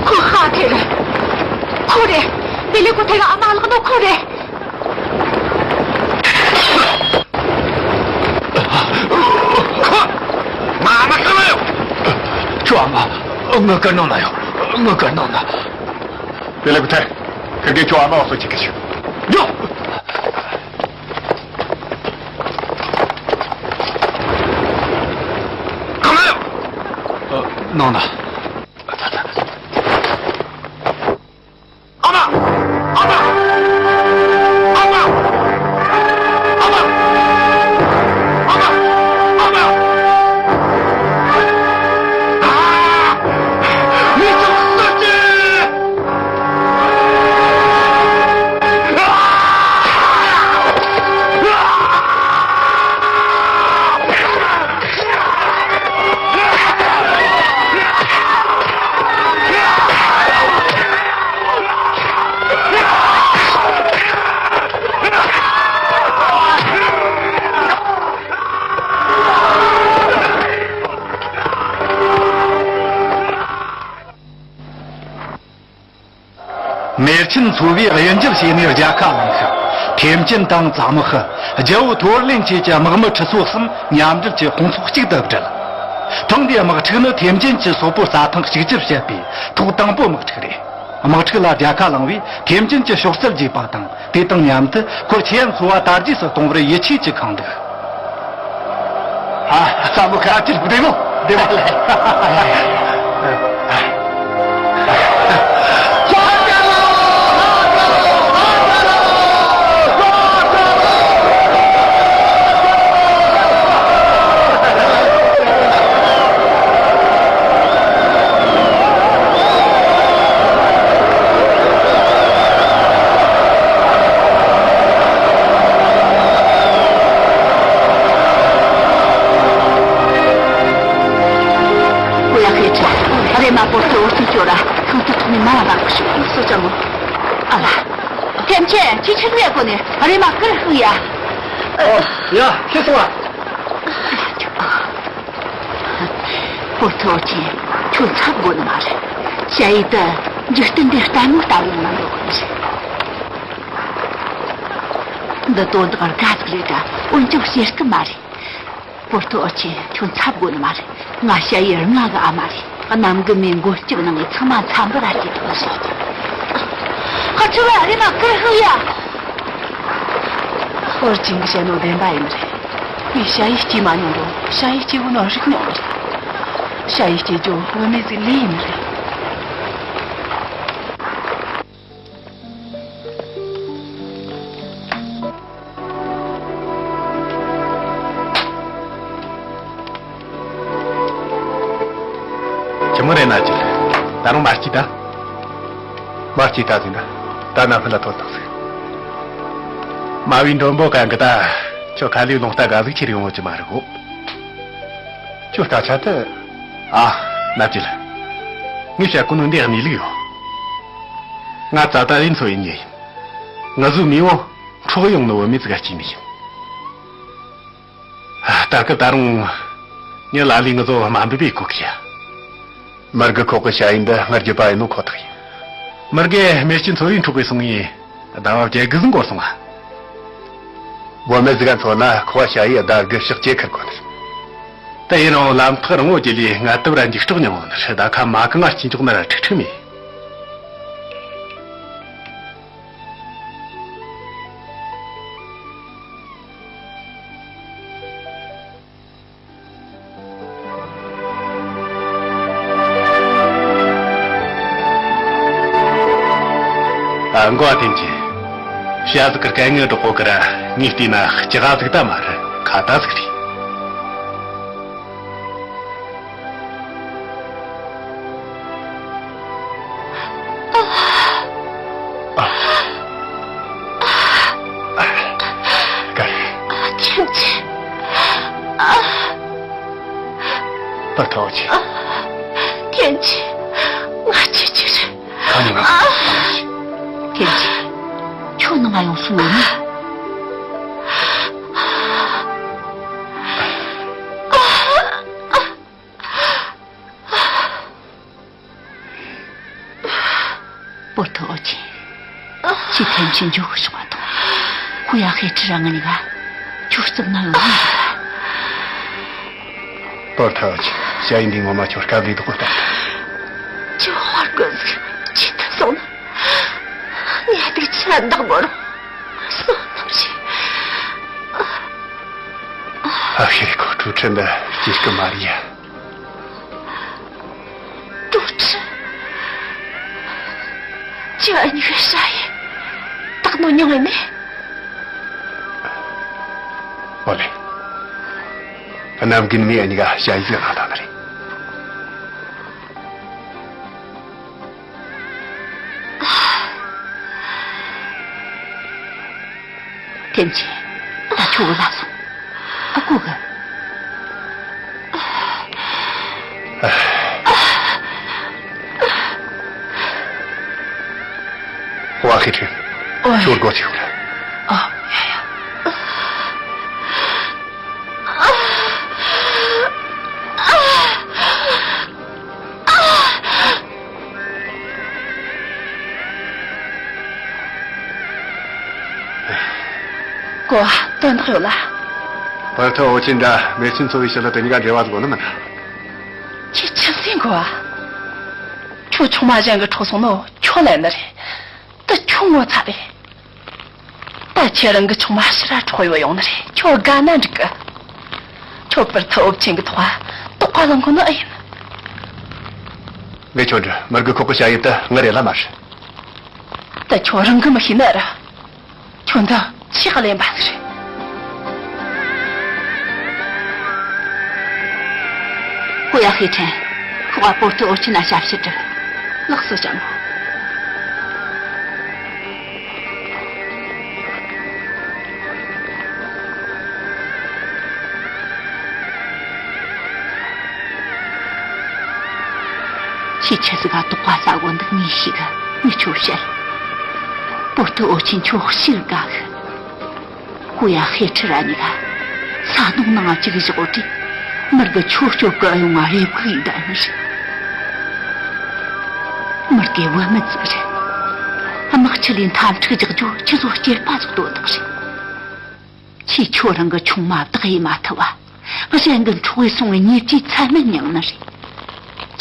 ཁོ་ཧ་ཐེ་རེད། ཁོ་རེད། པེ་ལེ་ཀུ་ཐེ་ལ་ཨ་མ་བརླགས་ནོ་ཁོ་རེད། ཁོ། ང་ཨ་མ་གང་ན་ཡོད། ཁྱོད་ཨ་མ་ངའི་སྒར་ནང་ན་ཡོད། ངའི་སྒར་ནང་ན། པེ་ལེ་ཀུ་ཐེ། ཁིར་གེ་ཁྱོད་ཨ་མ་འོག་སོ་ཅིག་གི་ཤོག་ཡོད། གང་ན་ཡོད། ཨ། ནང་ན། ཨ་མ། ཨ་མ། ཨ་མ། ཨ་མ། ཨ་མ། ཨ་མ། ཨ། མི་ཚོགས་གསོད་བྱེད། མེར་ཆེན་ཚོ་བས་གཡུལ་འགྱེད་བྱས་ནས་རྒྱལ་ཁ་བླངས་ཤིང་། ཐེམ་ཅིན་དང་ཙ་མོ་ཧི། རྒྱལ་པོ་ཐོར་ལེན་བཅས་ཀྱི་དམག་མི་ཁྲི་ཚོ་གསུམ་མཉམ་འབྲེལ་གྱིས་དཔུང་ཚོགས་གཅིག་ཏུ་བསྒྲིལ། ཐེངས་འདིའི་དམག་འཁྲུག་ནི་ཐེམ་ཅིན་གྱི་སོག་པོའི་རྩྭ་ཐང་གཅིག་གྱུར་བྱེད་པའི་ཐོག་དང་པོའི་དམག་འཁྲུག་རེད། དམག་འཁྲུག་ལ་རྒྱལ་ཁ་བླངས་པས་ཐེམ་ཅིན་གྱི་ཤོག་རྩལ་རྒྱས་པ་དང་། དེ་དང་མཉམ་དུ་ཁོར་ཆེ་ཡན་ཚོ་བ་དར་རྒྱས་སུ་གཏོང་བར་ཡིད་ཆེས་ཀྱིས་ཁེངས་འདུག་ཨ། ཙ་མོ་ཁ་ཅིག་བདེ་མོ་བདེ་མོ་ལེ། ཀུ་ཡ་ཁེ་ཆ། ཨ་རེ་མ་པོ་ཏོ་ཨོ་ཅི་ཅོ་ར་ཁང་ཚ་ཐོག་ནས་མ་ལ་བར་གི་ཤོག་སོ་ཅ་མོ། ཨ་ལ། ཐེམ་ཆེན་ཁྱི་ཆེན་མེད་གོ་ནས་ཨ་རེ་མ་ཀིར་ཧུ་ཡ། ཨོ་ཡ་ཁྱི་སོང་ཨ། པོ་ཏོ་ཨོ་ཅི་ཁྱོད་འཚབ་དགོས་ནི་མ་རེད། ཞ་ཡི་ད་འཇིག་རྟེན་འདི་ལྟད་མོ་ལྟ་བུ་མ་འགྲོ་གི་རེད། འདི་དོན་དག་དགའ་ཟིག་རེད་ད་འོན་ཀྱང་ཤེས་ཀི་མ་རེད། པོ་ཏོ་ཨོ་ཆེ་ཁྱོད་འཚབ་དགོས་ནི་མ་རེད། ང་ཞ་ཡི་རྔ་གི་ཨ་མ་རེད། གནམ་གི་མེ་མགོ་སྐྱིབས་ནང་ངི་ཚང་མ་འཚམ་པར་ཨ་ཅེ་ཐོག་ཞིག་ཁ་ཆུ་བ་རེ་མ་ཀིར་ཧུ་ཡ། ཧོར་ཅིང་གི་བཤད་ནོ་བདེན་པ་ཡིན་ནི་རེད། ངས་ཞ་ཡི་སྐྱེས་མ་མྱོང་རུང་ཞ་ཡི་སྐྱེས་བུ་ནོ་རིག་མྱོང་ནི་རེད། ཞ་ཡི་སྐྱེས་ཇོ་བུད་མེད་ཟིག་ལས་ཡིན་ནི་རེད། ཆི་མོ་རེད་ན་ཅི། ད་རུང་མ་སྐྱིད་ད། མ་སྐྱིད་ད་ཟིན་ད། ད་ན་ཕི་ལ་ཐོན་དང་ཟིག་མ་བའི་མགྲོན་པོ་གང་གི་ད། ཁྱོད་ཁ་ལས་ལོང་ལྟ་ག་ཟིག་ཁྱེར་ཡོང་གི་མ་རེད་གོ། ཁྱོད་ད་ཆ་ད། ཨ། ན་ཅི་ལ། ངས་བཤད་གོ་ནོ་འདི་གནས་ལུགས་ཡོད། ང་ཙ་ད་ཡིན་ཚོ་ཡིན་ཉེ་ཡིན། ང་ཟོ་མི་འོང་འཕྲོག་ཡོང་ནོ་བོ་མི་ཙི་ག་སྐྱིད་ནི་ཡིན། ད་སྐབས་ད་རུང་ངས་ལ་ལས་ང་ཚོ་མ་འབུད་པའི་གོ་ཁྱ། མར་གི་ཁོག་གི་ཞ་ཡི་འདི་སྔར་རྒྱུ་པ་ཡིན་ནོ་ཁོ་ཐག་ཡིན། མར་གི་མེ་སྐྱིན་ཚོ་ཡིན་འཕྲོག་གི་སོང་ཡིན། ཟླ་བ་བརྒྱད་དགུ་ཟིན་འགོར་སོང་ང་། བོད་མི་ཟིག་ག་མཚོན་ན་ཁོ་བ་ཞ་ཡི་ཟླ་དགུ་ཕྱག་ཅེ་ཁར་གོ་ནི། ད་ཡིན་རུང་ལམ་ཐག་རིང་བོ་དེ་ལས་ང་སྟབས་ར་འཇིགས་སྐྲག་མྱོང་ནི་ཟླ་ཁ་མ་གི་ང་སྐྱིན་འཇོག་ན་ར་ཁྲིག་ཁྲིག་མེད། ཨ། མགོ་བ་ཐེམ་ཆེན། ཤ་ཟིག་གི་སྐད་ངན་སྒྲོག་གོ་གི་ར་ངས་བལྟས་ན་ལྕི་ག་ཟིག་ད་མ་རེད་ཁ་ད་ཟིག་རེད། ཨ། ཨ། ཨ། ཨ། ཁྱེད་ཀྱིས། ཨ། པར་ཐོག་ཆེ། ཨ། ཐེན་ཆེ། ང་ཆེ་ཆེ་རེད། ཁ་ནས་ང་། ཨ། ཐེན་ཆེ། ཁྱོད་ནང་ང་ཡོང་སོང་ངས་ནི། པོ་ཏོ་ཨོ་ཆེན། ཁྱེད་ཐེམ་ཆེན་འཇོག་གི་བྱུང་བ་དང་། ཁོ་ཡ་ཧེ་ཁྲི་ར་ང་གཉིས་ཀ་ཁྱོད་རྩིབ་ན་ཡོང་ནི་རེད། པོ་ཏོ་ཨོ་ཆེན། ཞ་ཡི་འདི་ངོ་མ་ཁྱོད་སྐབས་ལས་ལྡོག་གི་ལྟ། ཁྱོད་ཧོར་གི་ཟིག་ཁྱེད་ཐུབ་སོང་ན། ངས་སྡུག་ཆ་འདག་མོ་རང་སོང་ནམ་ཞིག་ཨ་ཧེ་ཁོ་ཁྲུ་ཁྲི་འདི་སྐྱེས་ཀི་མ་རེད་ཡ། ཀྲུའུ་ཁྲི། ཁྱེད་གཉིས་ཀའི་ཞ་ཡི་བཏགས་ནོ་མྱིང་ངན་ནི། ཨོ་ལེ། གནམ་རྒན་མོས་གཉིས་ཀ་ཞ་ཡི་ཟེར་ན་ད་ནི་རེད། ཐེམ་ཆེན། ད་ཁྱོད་གི་ལ་སོང་། ཨ་ཁུ་གི། ཝ་ཁེ་ཁྲིན། ཨོ། ཁྱོད་སྒོ་ཕྱེ་ཡོང་། ཨ། ཡ་ཡ། ཀོ། དོན་དག་ཡོད་ལ། བར་ཐག་འོ་ཆེན་འདྲ་མེ་ཆེན་ཚོ་བའི་ཕྱི་ལ་དེ་གཉིས་ཀ་འབྲེལ་བ་ཟིག་ཡོད་ནི་མིན་ན། ཁྱེད་ཆི་ཟིག་གོ། ཁྱོད་ཆུང་མ་གཞན་གི་འཕྲོག་སོང་ནོ་ཁྱོད་ལན་ནི་རེད། ད་ཁྱོད་ངོ་ཚ་རེད། ད་ཁྱེད་རང་གི་ཆུང་མ་ཕྱིར་ར་འཕྲོག་ཡོད་ཡོང་ནི་རེད། ཁྱོད་དགའ་ན་འགྲིག་གི། ཁྱོད་བར་ཐག་འོ་ཆེན་གི་ཐོག་དོགས་པ་ལངས་གོ་ནི་ཨེ་ཡིན། ངས་ཁྱོད་འདྲི་མར་གི་ཁོག་གི་བྱ་ཡུལ་དུ་ངི་རེད་ལ་མ་རེད། ད་ཁྱོད་རང་གི་མི་ཤེས་ན་ར། ཁྱོད་འདི་ཆི་ག་ལེན་པ་ཟིག་རེད། ཀོ་ཡ་ཧེ་ཁྲེན། ཁོ་བ་པོར་ཏི་འོ་ཆི་ན་ཞབས་ཕྱི་སྒྲུབ། ལགས་སོ་ཞང་མོ། ཁྱེད་ཆི་ཟིག་ག་དོགས་པ་ཟ་གོ་འདུག་ངས་ཤེས་གི། ངས་ཁྱོད་བཤད། པོ་ཏི་འོ་ཆེན་ཁྱོད་ཤི་དགའ་གི། ཀུ་ཡ་ཧེ་ཁྲི་ར་གཉིས་ཀ་ས་སྣུམ་ནང་ཅིག་བཞག་དེ། མི་རྒ་ཁྱོད་སྐྱོབ་གི་ཡོང་ང་རེབ་གི་ཡིན་ད་ནི་རེད། མི་རྒའི་བུད་མེད་ཟིག་རེད། དམག་ཆུ་ལས་འཐབ་འཁྲུག་རྒྱག་རྒྱུ་ཁྱེད་ཚོ་སྐྱེས་པ་ཟིག་དོ་དག་རེད། ཁྱེད་ཁྱོད་རང་གི་ཆུང་མ་བདག་ཡེ་མ་ཐུབ་བ། གཞན་གྱི་འཕྲོག་ཡེ་སོང་བའི་ཉེས་ཀྱིས་ཚད་མེད་མྱངས་ནི་རེད།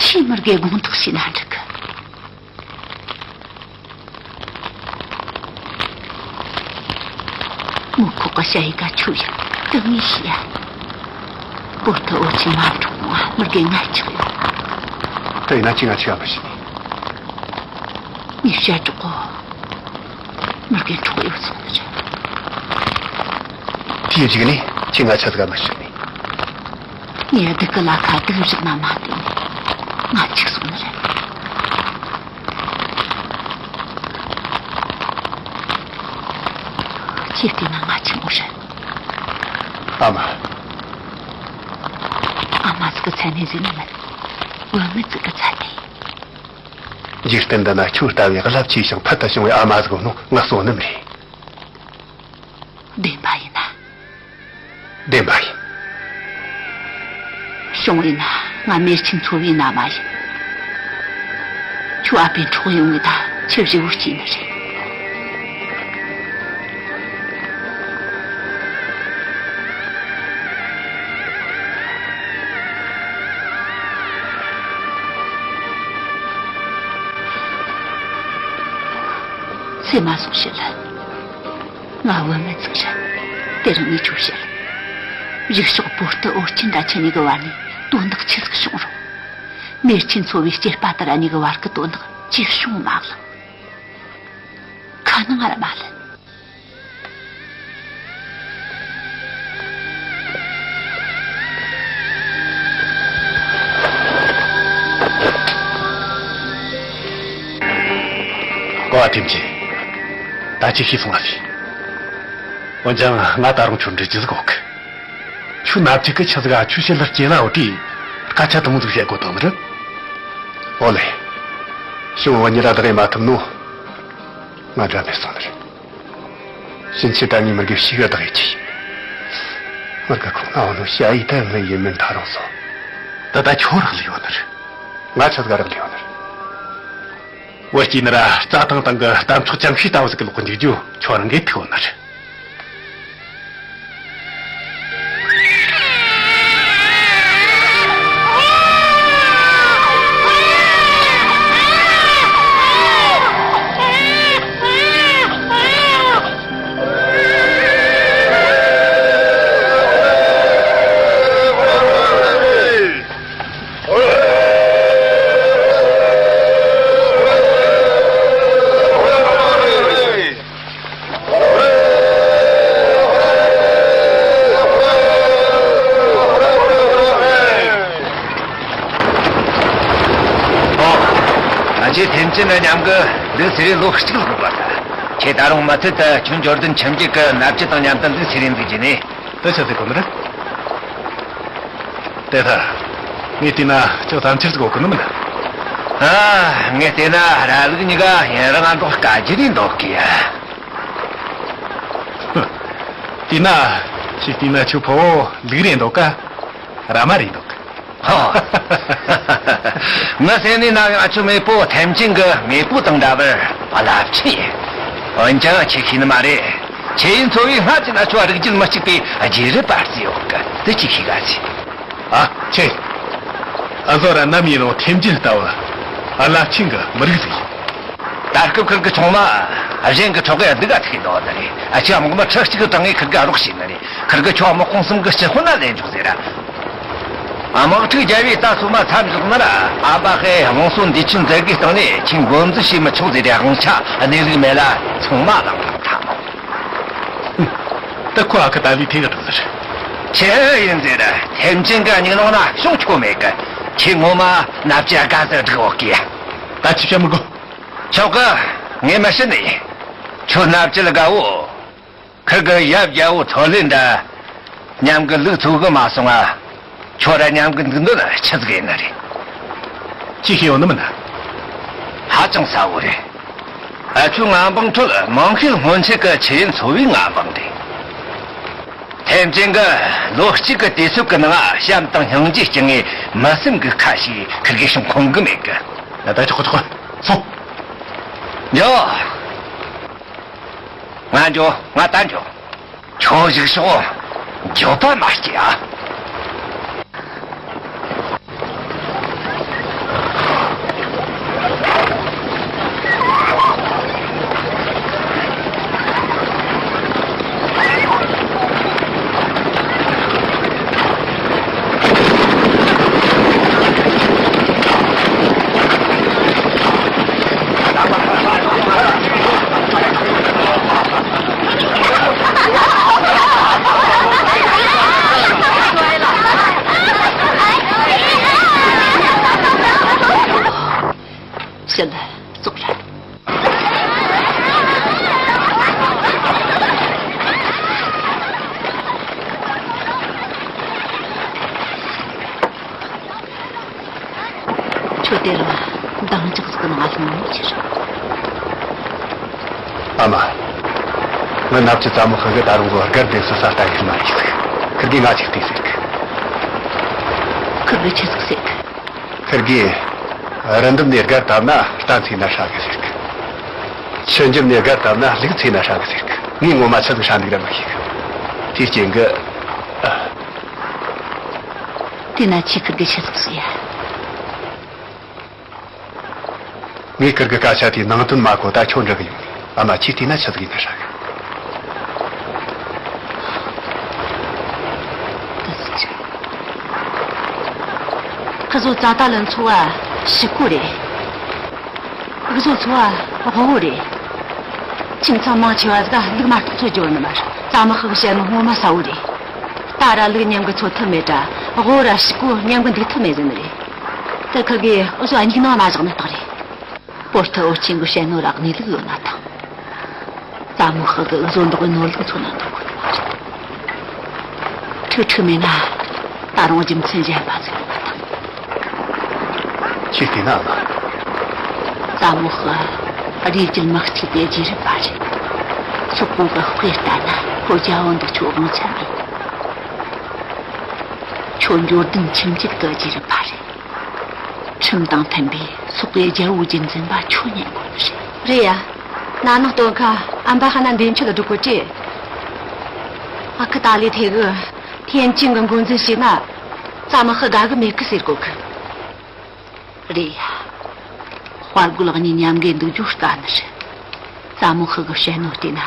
ཁྱེད་མི་རྒའི་དགོངས་དག་བྱས་ན་འགྲིག་གི། མོ་ཁོག་གི་ཞ་ཡི་ག་ཆུ་ཡ་དུ་ངས་ཤི་ཡ། པོ་ཏི་འོ་ཆེན་མ་འཕྲོག་ང་མི་རྒའི་ངལ་ཆགས་ཡོད། དེ་ཡིན་ན་ཅི་ང་ཆི་ཡ་མི་ཤི་ནི། ངས་བཤད་འགྲོ་གོ། མི་རྒན་འཕྲོག་ཡོད་སོང་ནི་རེད། དེའི་རྗེས་ནས་ཁྱེད་ང་ཆ་ཟིག་མི་ཤི་ནི། ངས་སྡུག་གི་ལ་ཁ་སྡུག་བཞག་ན་མ་བསྟན་ནི། ང་འཆི་སོང་ནི་རེད། ཁྱེད་བལྟས་ན་ང་འཆི་མོ་རེད། ཨ་མ། ཨ་མ་ཟིག་གི་མཚན་ནས་ཟེར་ནི་མིན། བུད་མེད་ཟིག་གི་མཚན་ནས། འཇིག་རྟེན་འདི་ན་ཁྱོད་ལྟ་བུའི་རླབས་ཆེ་ཞིང་ཕུལ་དུ་བྱུང་བའི་ཨ་མ་ཟིག་ཡོད་ནོ་ང་བསོད་ནམས་རེད། བདེན་པ་ཡིན་ན། བདེན་པ་ཡིན། བྱུང་ཡིན་ན་ང་མེར་ཆེན་ཚོ་བའི་མནའ་མ་ཡིན། ཁྱོད་ཨ་ཕའི་འཕྲོག་ཡོང་ངེ་ད་ཁྱེད་བཞི་བོ་སྐྱེས་ནི་རེད། སེམས་མ་སོང་ཞིག་ལ། ང་བུད་མེད་ཟིག་རེད། དེ་རིང་ངས་ཁྱོད་བཤད། རིག་ཕྱོགས་བོད་དུ་ཨོ་རྒྱན་ར་ཆེན་གཉིས་ཀྱི་བར་ནས་དོན་དག་ཆི་ཟིག་བྱུང་རུང་། མེར་ཆེན་ཚོ་བའི་སྐྱེས་པ་དེ་ར་གཉིས་ཀྱི་བར་གྱི་དོན་དག་ཅི་བྱུང་མ་ལགས། ཁ་ནང་ང་ར་མ་ལན། ཀོ་བ་ཐེམ་ཆེན། ད་ཅི་ཤེས་སོང་བ་ཟིག་འོན་ཀྱང་ང་ད་རུང་ཁྱོད་འདྲི་རྒྱུ་ཟིག་ཡོད་གི། ཁྱོད་ནབ་ཅིག་གི་ཆི་ཟིག་ག་ཁྱོད་ཞི་ལི་སྐྱེ་ལ་འོ་དེ་སྐད་ཆ་དུ་མོ་ཟིག་བཤད་དགོས་དོན་རེད། ཨོ་ལེ། ཤི་བོ་ཉི་ར་བདག་ཡེ་མ་ཐུབ་ནོ། ང་འདྲ་མེད་སོང་ནི་རེད། ཕྱིན་ཆད་ད་ངའི་མི་དགེ་ཕྱི་ག་བདག་ཡེ་ཆི། མི་དགེ་ཁོང་ན་འོ་ནོ་ཤ་ཡི་ད་ངའི་ཡིན་མིན་ད་རུང་སོ། ད་ད་ཁྱོད་རག་ལས་ཡོད་ནི་རེད། ང་ཆི་ཟིག་ག་རག་ལས་ཡོད་ནི་རེད། བུ་སྐྱེས་ནི་ར་རྩྭ་ཐང་སྟེང་གི་གཏམ་ཚོགས་ཅམ་ཤེས་ལྟ་བུ་ཟིག་གི་ལོག་གི་འཇུག་རྒྱུ་ཁྱོད་རང་གིས་ཐུག་ཡོད་ནི་རེད། ཨོ། ང་ཚོས་ཐེམ་ཅིན་ནི་མཉམ་གི་ལུག་ཟེར་རེ་ལོ་གཅིག་ལྷག་པ་རེད། ཁྱེད་ད་རུང་མུ་མཐུད་དུ་ཁྱོད་འབྱོར་ལྡན་ཁྱིམ་རྒྱུད་ཀྱི་མནའ་བཅད་དང་མཉམ་དུ་ལུག་ཟེར་རེ་འཛུགས་རྒྱུ་ནི། དེ་ཆི་ཟིག་གོ་ནི་རེད། དེ་ལྟར། ངས་བལྟས་ན་ཅང་དམ་ཆེར་ཟིག་གོ་གི་ནི་མིན། ཨ། ངས་བལྟས་ན་ར་ལུག་གཉིས་ཀ་ཡུན་རིང་ང་འགྲོགས་དཀའ་རྒྱུ་རེད་འདུག་གི་ཡ། བལྟས་ན། ཞིག་བལྟས་ན་ཁྱོད་ཕོ་བོ་ལུག་རེད་འདུག་ག་ར་མ་རེད་འདུག་ག་ཧོ། ངའི་སེམས་ནས་ན་ཡང་ཁྱོད་མེས་པོ་ཐེམ་ཅིན་གི་མེས་པོ་དང་འདྲ་བར་རླབས་ཆེན་ཡིན། འོན་ཀྱང་ཁྱེད་ཤེས་ནི་མ་རེད། ཁྱེད་ཡིན་ཚོ་བའི་སྔ་ཕྱི་ན་ཁྱོད་རིགས་རྒྱུད་མི་གཅིག་པའི་རྗེས་རབས་པ་རྩིས་ཡོད་གི། དེ་ཅིག་ཤེས་ག་ཚེ། ཨ་ཁྱེད། ཨ་ཟོ་ར་ནམ་ཡིན་རུང་ཐེམ་ཅིན་ལྟ་བུ་རླབས་ཆེན་གི་མི་རིགས་ཟིག་ཡིན། ད་སྐབས་ཁུར་གི་ཆུང་མ་གཞན་གི་ཕྲུ་གུ་སྡུག་ག་ཐུག་ཡོད་ནི་རེད། ཨ་ཁྱེད་དམག་མི་ཁྲི་གཅིག་གི་གྲངས་ངས་ཁུར་གི་རོགས་བྱས་ནི་རེད། ཁུར་གི་ཁྱོད་དམག་དཔུང་གསུམ་གི་སྤྱི་དཔོན་ན་ལེན་འཇོག་ཟེར་ར། དམག་འཁྲུག་བརྒྱབ་པའི་ད་སོ་མ་མཚམས་འཇོག་ན་ར། ཨ་ཕ་ཧེ་དམངས་སྲོལ་འདི་ཆུ་མཛད་དགོས་སྟེང་ནས་ཁྱེད་འགོ་འཛུགས་བྱས་མི་ཆོག་ཟེར་ར་དབང་ཆ་གནས་ལུགས་མེད་ལ་ཚང་མ་བླངས་བཏང་ཐལ། ད་ཁོ་ཨ་ཁུ་ད་ལི་ཐེ་ག་འགྲོ་ཟེར། ཁྱེད་ཡིན་ཟེར་ར་ཐེམ་ཅིན་གི་སྙིང་ནང་ན་ཤོང་ཆོག་མེད་གི། ཁྱེད་ངོ་མ་མནའ་བཅད་དགའ་ཟེར་སྒྲིག་འོག་གི། ད་ཅི་བྱ་མི་དགོས། ཆོག་གི། ངས་མི་བཤད་ནི་ཡིན། ཁྱོད་མནའ་བཅད་དགའ་བོ། ཁུར་གི་ཡབ་རྒྱལ་བོ་ཐོ་ལེ་འདྲ། མཉམ་གི་ལུག་འཚོ་གི་མ་སོང་ང་། ཁྱོད་ར་མཉམ་གི་འདུག་འདོད་ཆི་ཟིག་ཡིན་ནི་རེད། ཅི་ཤེས་ཡོད་ནི་མིན་ན། ཧ་ཅང་གསལ་བོ་རེད། ཨ་ཁྱོད་མངའ་འབངས་ཁྲོད་མང་ཤོས་སྔོན་ཆད་གི་ཆེས་ཡིན་ཚོ་བའི་མངའ་འབངས་རེད། ཐེམ་ཅིན་གི་ལོ་གཅིག་གི་དུས་ཚོད་གི་ནང་བྱམས་དང་སྙིང་རྗེ་སྐྱེ་ངེས་མི་སེམས་གི་ཁ་ཞིག་ཁུར་གི་བྱུང་ཁོམ་གི་མེད་གི། ད་ཆོག་གི་ཆོག་གི། སོང་། འགྱོ། ང་འགྱོ། ང་ད་འགྱོ། ཁྱོད་བཞུགས་ཤོག་འགྱོད་པ་མ་སྐྱེ་ཨ། དེ་རིང་འདང་རྒྱག་ཟིག་གི་ནང་ང་ལྷུང་ནོ་ཆི་རེད། ཨ་མ། ངའི་ནབ་ཀྱི་ཙ་མོ་ཧི་གིས་ད་རུང་གོ་སྒར་འདེབས་སུ་ས་ལྟ་ཡིན་མ་རེད་ཟིག་ཁིར་གིས་ང་ཅིག་བལྟས་ཟེར་གི། ཁིར་གིས་ཆི་ཟིག་ཟེར་གི། ཁིར་གིས། རི་འདབས་ནས་སྒར་བཏབ་ན་རྟ་འཚོས་ན་ཧྲ་གི་ཟེར་གི། ཆུ་འཇིབ་ནས་སྒར་བཏབ་ན་ལུག་འཚོས་ན་ཧྲ་གི་ཟེར་གི། ངས་ངོ་མ་ཆི་ཟིག་ཧྲ་འདུག་ར་མི་ཤེས་གི། དེའི་རྐྱེན་གྱིས། ཨ། དེས་ན་ཁྱོས་ཁིར་གིས་ཆི་ཟིག་ཟེར་ཡ། ངས་ཁིར་གི་སྐད་ཆ་དེའི་ནང་དོན་མ་གོ་ད་ཁྱོད་འདྲི་གི་ཡོང་ནས། ཨ་མ། ཁྱོས་བལྟས་ན་ཆི་ཟིག་ཡིན་ན་ཧྲ་གི། དེ་ཟིག་རེད། ཁི་ཚོ་ཙ་ཏ་ལི་འཚོ་བ་ཕྱུག་པོ་རེད། འུ་ཚོ་འཚོ་བ་དབུལ་བོ་རེད། ཁྱིམ་ཚང་མང་ཆེ་བ་ཟིག་ལུག་མ་གཏོགས་འཚོ་རྒྱུ་ཡོད་ནི་མ་རེད། ཙ་མོ་ཧི་གིས་བཤད་ནོ་ངོ་མ་གསལ་བོ་རེད། རྟ་ར་ལུག་མཉམ་གི་འཚོ་ཐུབ་མེད་དྲ། དབུལ་བོ་ར་ཕྱུག་པོ་མཉམ་གི་འདུག་ཐུབ་མེད་ཟེར་ནི་རེད། དེ་ཁི་གིས་འུ་ཚོ་སྙིང་ནང་ན་བཞག་ནི་རྟགས་རེད། པོར་ཐི་འོ་ཆེན་གིས་བཤད་ནོ་ར་གནས་ལུགས་ཡོད་ན་ཐང་། ཙ་མོ་ཧི་གིས་འུ་ཚོ་འདྲ་བོའི་ནོར་ལུག་འཚོ་ན་འདོད་གོ་ནི་མ་རེད། ཁྲིག་ཁྲིག་མེད་ན་ད་རུང་རྒྱུ་མཚན་གཞན་པ་ཟིག་ཡོད་ན་ཐང་། ཁྱོས་བལྟས་ན་ཨ་མ། ཙ་མོ་ཧི་རིགས་རྒྱུད་མི་གཅིག་པའི་རྗེས་རབས་པ་རེད། སོག་པོ་གི་དཔེ་ལྟ་ན་ཁོ་རྒྱལ་པོ་འདུག་ཁྱོད་དབང་ཆ་མེད། ཁྱོད་འབྱོར་ལྡན་ཁྱིམ་རྒྱུད་གི་རྗེས་རབས་པ་རེད། ཁྲིམས་དང་མཐུན་པའི་སོག་པོའི་རྒྱལ་པོའི་རྒྱུད་འཛིན་པ་ཁྱོད་ཉན་དགོས་ནི་རེད། རེད་ཡ། ན་ནིང་སྟོན་ཁ་ཨམ་བ་ཧ་ན་འདེམས་ཆོད་ལ་འགྲོ་གོ་ཅི། ཨ་ཁུ་ཏཱ་ལའི་ཐེ་གིས་ཐེན་ཅིན་གི་འགོ་འཛིན་བྱས་ན་ཙ་མོ་ཧི་དགའ་གི་མེད་གི་ཟེར་གོ་གི། རེད་ཡ། དཔའ་རྒོད་གཉིས་མཉམ་གི་འདུག་རྒྱུ་དཀའ་ནི་རེད། ཙ་མོ་ཧི་གིས་བཤད་ནོ་བལྟས་ན།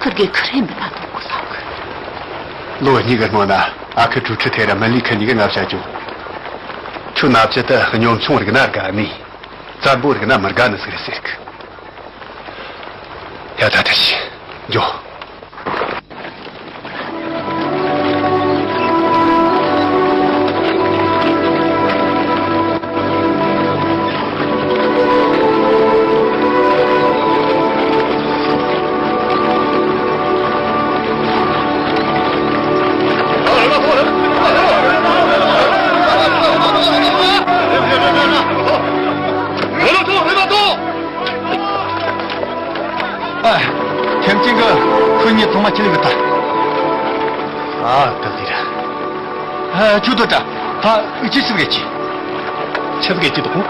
ཁིར་གིས་ཁི་རེ་འབུད་ན་འདོད་གོ་བསམ་གི། ལོ་གཉིས་ཀྱི་སྔོན་ན་ཨ་ཁུ་ཀྲུའུ་ཁྲི་ཐེ་ར་མི་ལི་ཁི་གཉིས་ཀྱིས་ང་བཤད་རྒྱུ། ཁྱོད་ནབ་ཅི་དེ་གཉོམ་ཆུང་རིག་ན་དགའ་ནི། བཙན་པོ་རིག་ན་མི་དགའ་ནི་ཟིག་རེད་ཟེར་གི། ཡ་ད་ད་ཤི། འགྱོ། ཨ། ཐེམ་ཅིན་གིས་ཁོ་གཉིས་ཚང་མ་ཁྲིད་ལས་གི་ད། ཨ་ད་ཟིག་ར། ཨ་ཁྱོད་དོ་ད། ད་འུ་ཅི་སུ་གེ་ཅི། ཆི་གེ་ཅི་དོ་ཁོ།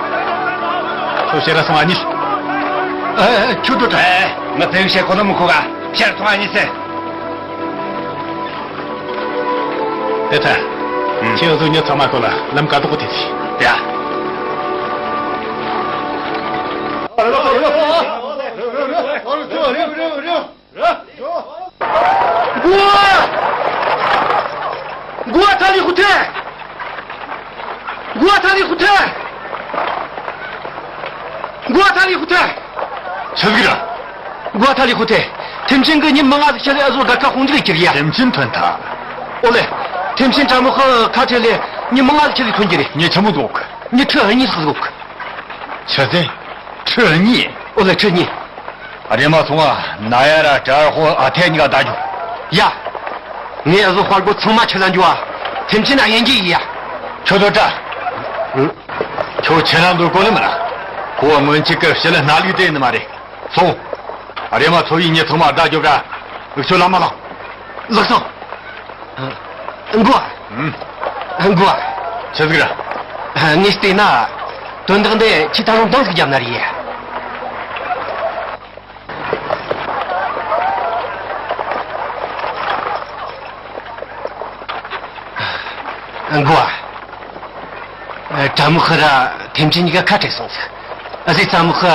ཁྱོད་ཤེས་ར་སོང་ཨ་ནི། ཨ་ཁྱོད་དོ་ད། ཨེ་ང་དེ་བཤད་གོ་ནོ་མི་གོ་ག་ཤེས་ར་སོང་ཨ་ནི་ཟེར། དེ་ད། ཁྱེད་ཚོ་མྱི་ཚང་མ་ཁོ་ལ་ལམ་ཀ་དོག་གོ་དེ་དེ། ཡ། འགོ། འགོ་ཐ་ལི་ཧུ་ཐེ། འགོ་ཐ་ལི་ཧུ་ཐེ། འགོ་ཐ་ལི་ཧུ་ཐེ། ཆི་ཟིག་ར། འགོ་ཐ་ལི་ཧུ་ཐེ། ཐེམ་ཅིན་གིས་མྱི་མང་ང་ཟིག་ཁྲིད་ལས་འུ་ཚོ་སྒར་ཁ་དཔུང་འཇུག་གི་ཁྱེར་ཡ། ཐེམ་ཅིན་ཐོན་ཐལ། ཨོ་ལེ། ཐེམ་ཅིན་ཙ་མོ་ཧི་ཁ་ཁྲིད་ལས་མྱི་མང་ང་ཟིག་ཁྲིད་ལས་ཐོན་གྱི་རེད། མྱི་ཆི་མོ་ཟིག་ཡོད་གི། མྱི་ཁྲི་གཉིས་ལྷག་ཟིག་ཡོད་གི། ཆི་ཟེར། ཁྲི་གཉིས། ཨོ་ལེ་ཁྲི་གཉིས། རེམ་མ་སོང་ང་ན་ཡ་ར་ཀྲར་ཧོ་ཨ་ཐེ་གཉིས་ཀ་བདའ་རྒྱུག་ཡ། ངས་འུ་ཚོ་དཔའ་རྒོད་ཚང་མ་ཁྲིད་ལ་འགྱོ་བ། ཐེམ་ཅིན་ན་དབྱེ་འབྱེད་ཡིན་ཡ། ཁྱོད་ཚོ་ད། ཁྱོད་ཁྱེད་རང་ཚོ་གོ་ལེ་མ་ར། ཁོ་བ་སྔོན་ཆད་ཀྱི་ཕྱི་ལ་སྣ་ལུག་དེ་ཡིན་ནི་མ་རེད། སོང་། རེམ་མ་ཚོ་བའི་མྱི་ཚང་མ་བདའ་རྒྱོབ་ར། འུ་ཆོ་ལམ་མ་ལངས། ལགས་སོ། འགོ་བ། ཨུམ། འགོ་བ། ཆི་ཟིག་ར། ངས་བལྟས་ན། དོན་དག་འདི་ཁྱེད་ད་རུང་འདང་ཟིག་བརྒྱབ་ན་རེད། འགོ་བ། ཙ་མོ་ཧི་ར་ཐེམ་ཅིན་གཉིས་ཀ་ཁ་བྲལ་སོང་ཟིག་ཨ་ཟེ་ཙ་མོ་ཧི་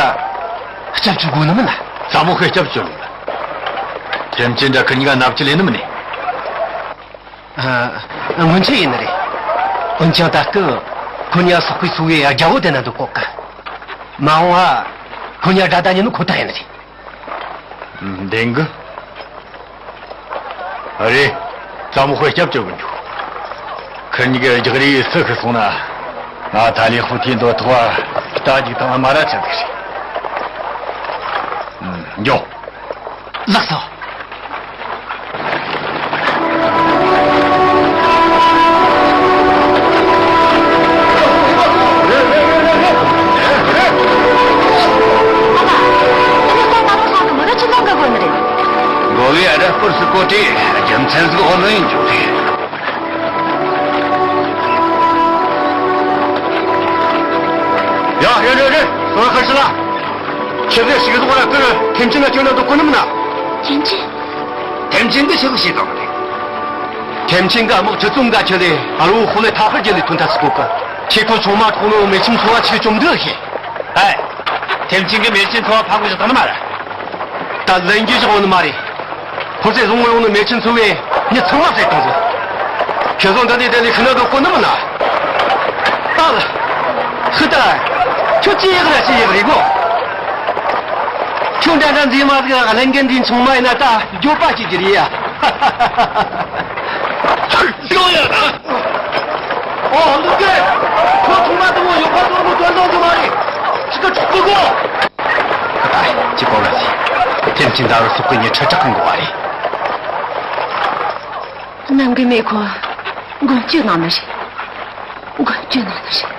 སྐྱབས་བཅོལ་དགོས་ནི་མིན་ན། ཙ་མོ་ཧི་སྐྱབས་བཅོལ། ཐེམ་ཅིན་འདྲ་ཁི་གཉིས་ཀ་མནའ་བཅད་ལེན་ནི་མིན་ནི། ཨ། སྔོན་ཆད་ཡིན་ནི་རེད། འོན་ཀྱང་ད་སྐབས་ཁོ་གཉིས་སོག་པོའི་སུ་བའི་རྒྱལ་པོ་དེ་ན་འདུག་གོ་ག་མ་འོངས་པ་ཁོ་གཉིས་དགྲ་ཟླ་ཉིད་ནི་ཁོ་ཐག་ཡིན་ནི་རེད། བདེན་གི། ཨ་རེད། ཙ་མོ་ཧི་སྐྱབས་བཅོལ་གི་འཇུག་ཁིར་གཉིས་ཀའི་རྒྱག་རེས་སུ་ཤི་སོང་ན། ང་ཐ་ལི་ཧུ་ཐེའི་འདོད་ཐོག་རྟ་རྒྱུག་དང་མ་ར་ཆགས་ཟིག་རེད། འགྱོ། ལགས་སོ། ལུས་ཨ་ར་སྐོར་སུ་བཀོད་དེ་རྒྱུ་མཚན་ཟིག་འོ་ནོ་ཡིན་འཇོག་གི། ཡ་རེད་རེད་རེད། སོ་ཁར་སི་ལ། ཁྱེད་རེ་ཞིག་གི་ཐོག་ལ་ཀིར་ཐེམ་ཆེན་ལ་ཁྱོད་ན་དུ་ཀུན་ནམ་ན། ཐེམ་ཆེན། ཐེམ་ཆེན་གི་ཆི་གི་ཞིག་དང་། ཐེམ་ཆེན་གི་དམག་ཆུ་ཙུང་ག་ཆེ་ལེ་ཨ་རུ་ཧུ་ལེ་ཐ་ཧར་རྒྱལ་ལེ་ཐོན་ཐ་སི་གོ་གི། ཁྱེད་ཁོ་ཚང་མ་ཐོག་ནོ་མེ་ཆིན་ཚོ་བ་ཆི་གི་བཅོམ་འདི་ཤེས། ཨེ། ཐེམ་ཆེན་གི་མེ་ཆིན་ཚོ་བ་ཕ་གོ་ཞིག་དང་ནི་མ་རེད། ད་ལན་རྒྱུ་ཞིག་འོ་ནི་མ་རེད། ཁོ་ཚོས་བཟུང་ཡོང་ནི་མེ་ཆིན་ཚོ་བས་མྱི་ཚང་མ་བསད་བཏང་ཟིག། ཁྱེད་ཚོ་འདི་ནས་བསྡད་ནས་ཤི་ན་དུ་ཀུན་ནམ་ན། ཨ། ཧི་ད། ཁྱོད་ཅི་ཡག་ར་ཅི་ཡག་རེད་གོ། ཁྱོད་འདྲ་འདྲ་འཛིན་མ་ཟིག་གླིང་གི་འདི་ཚང་མ་ཡིན་ན་ད་འགྱོད་པ་སྐྱེ་རྒྱུ་རེད་ཡ། ཡོང་ཡ་ད། ཨོ་འདུག་གི། ཁྱོད་ཚང་མ་དུ་མོ་ཡོད་པ་དུ་མོ་དོན་དང་དུ་མ་རེད། ཅི་ག་ཁྲུག་གི་གོ། ད་ཅི་གོ་ལ་ཟིག། ཐེམ་ཆེན་ད་རུ་སོག་གི་ཉི་ཁྲི་དྲག་གི་འགོ་བ་རེད། ནམ་གི་མེ་ཁོ་མགོན་སྐྱོད་གནང་ནི་རེད། མགོན་སྐྱོད་གནང་ནི་རེད།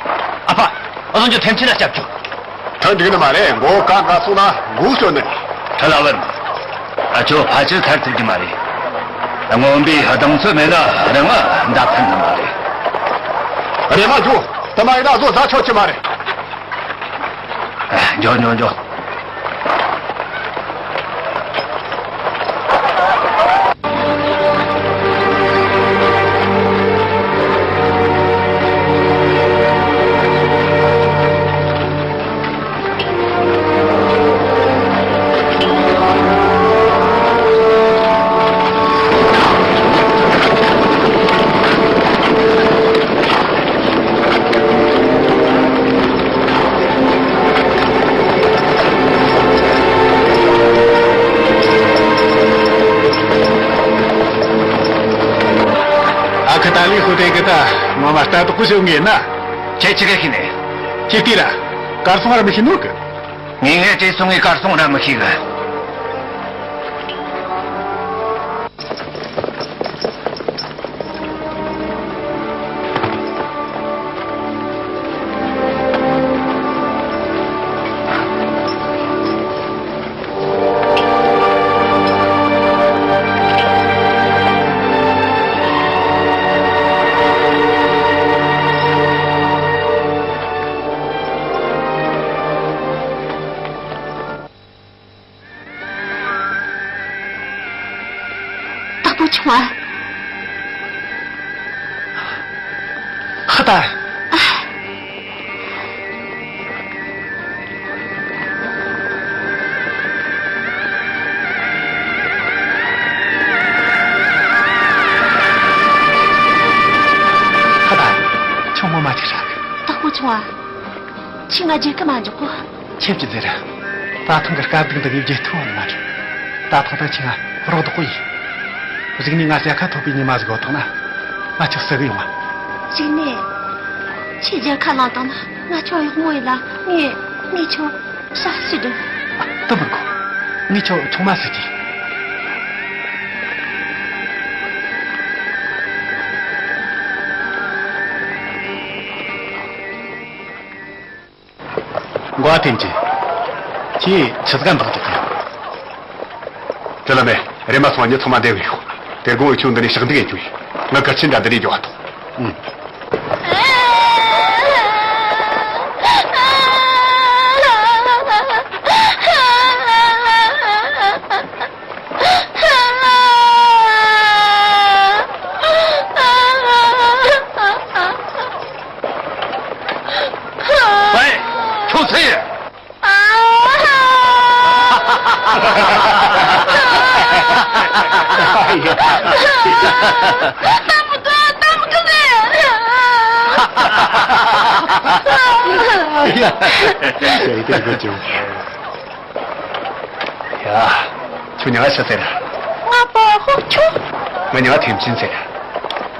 ཨ་ཕ། ཨ་ཟོ་འཇོ་ཐེམ་ཆེན་ལ་སྐྱབས་བཅོལ། ཐང་འགྲིག་ནི་མ་རེད། མགོ་ཀ་འགའ་སོང་ན་མགོ་སྐྱོན་ནི་རེད། ཐ་ལ་བར། ཨ་ཅོ་ཕ་ཆེར་ཐར་ཐུབ་ཀྱི་མ་རེད། རྔོན་པའི་གདེང་ཚོད་མེད་ན་རང་ང་མདའ་འཕེན་ནི་མ་རེད། རེད་མ་འཇོ། དེ་མ་ཡིན་ན་ཨ་ཟོ་ཟ་ཆོག་གི་མ་རེད། ཨ། འཇོ་འཇོ་འཇོ། ཨ་ཁུ་ཏཱ་ལི་ཧུ་དེ་གི་ད་ངོ་མ་ལྟ་རྟོག་གི་བྱུང་ངེ་ན། ཁྱེད་ཅི་ག་ཤི་ནས། ཁྱེད་ལྟོས་ར། གར་སོང་ར་མི་ཤེས་ནོ་གི། ངས་ངས་བྲེལ་སོང་ངས་གར་སོང་ར་མི་ཤེས་གི། སྟག་པོ་ཆུང་བ། ཧ་ད། ཧ་ད། ཆུང་མོ་མ་ཅིག་རག་སྟག་པོ་ཆུང་བ། ཁྱེད་ང་རྒྱལ་གི་མ་འཇོག་གོ། ཁྱེད་ཀྱི་ཟེར། ད་ཐེངས་ཀྱི་དཀའ་སྡུག་འདི་ངས་བརྗེད་ཐུབ་བ་ནི་མ་རེད། ད་ཐེངས་ད་ཁྱེད་ང་རོགས་ལྡོག་གོ་ཡིན། གཞུག་ནས་ང་ཟ་ཁ་ཐོབ་པའི་ཉི་མ་ཟིག་ཡོད་ཐོག་ན། ང་ཁྱོད་བསུ་གི་ཡོང་བ། གཞུག་ནས། ཁྱེད་རྒྱལ་ཁ་བླངས་བཏང་ན་ང་ཁྱོད་གཡོག་མོ་ཡིན་ལ་ངས་ངས་ཁྱོད་ཞག་ཞིག་རེད། དུ་མི་དགོས། ངས་ཁྱོད་ཆུང་མ་ཟིག་གྱིས། འགོ་བ་ཐེམ་ཆེན། ཁྱེད་ཆི་ཟིག་འདང་རྒྱག་གི། དེ་ལ་མེ་རེམ་མ་སོང་ཉི་ཚང་མ་བསྡད་གི་ཡོད། དེ་དགོང་འུ་ཆོ་འདི་ནས་ཞག་འདུག་ཡེད་རྒྱུ་ཡིན། ང་གར་ཆེན་འདྲ་འདི་ནས་འགྱོ་བ་དང་། ཨུང་། ཨེ། ཁྱོད་ཚེ། ཡ། ཁྱོད་མྱིང་ང་ཆི་ཟེར། ང་པོ་ཧོ་ཆུ། ང་མྱིང་ང་ཐེམ་ཆེན་ཟེར།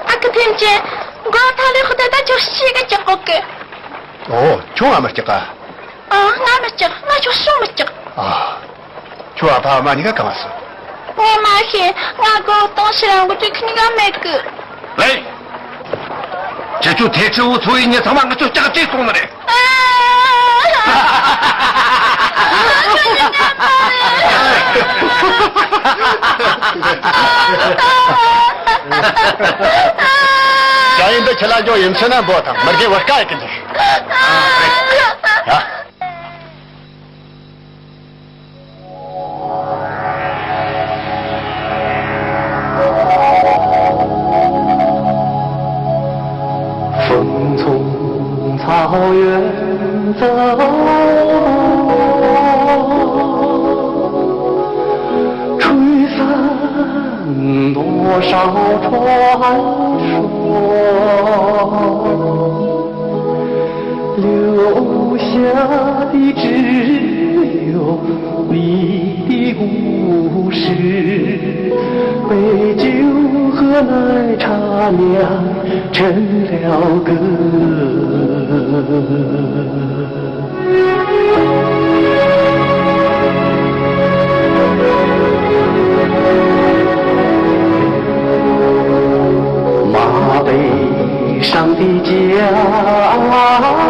ཨ་ཁུ་ཐེམ་ཆེན། མགོ་ཐང་ལས་ཧོ་ཏེ་ད་ཁྱོད་ཤི་གི་ཅག་གོ་གི། ཨོ། ཁྱོད་ང་མི་སྐྱག་ག། ཨ། ང་མི་སྐྱག། ང་ཁྱོད་ཤོག་མི་སྐྱག། ཨ། ཁྱོད་ཨ་ཕ་ཨ་མ་གཉིས་ཀ་གང་ང་སོང་། ངས་མ་ཤེས། ང་སྒོ་གཏོང་ཕྱིར་རང་གི་དུས་ཁྱི་གཉིས་ཀ་མེད་གི། ལེ། ཁྱེད་ཚོ་ཐེ་ཁྲི་བོ་ཚོ་ཡི་ཉི་ཚང་མ་ང་ཚོ་སྐྱག་བཅད་སོང་ནི་རེད། བྱ་ཡིན་འདི་ཁྱི་ལ་འཇོག་ཡིན་ཚེ་ན་འབོ་དང་མི་རྒན་བུ་དཀའ་ཡི་གི་འདུག་ཨ།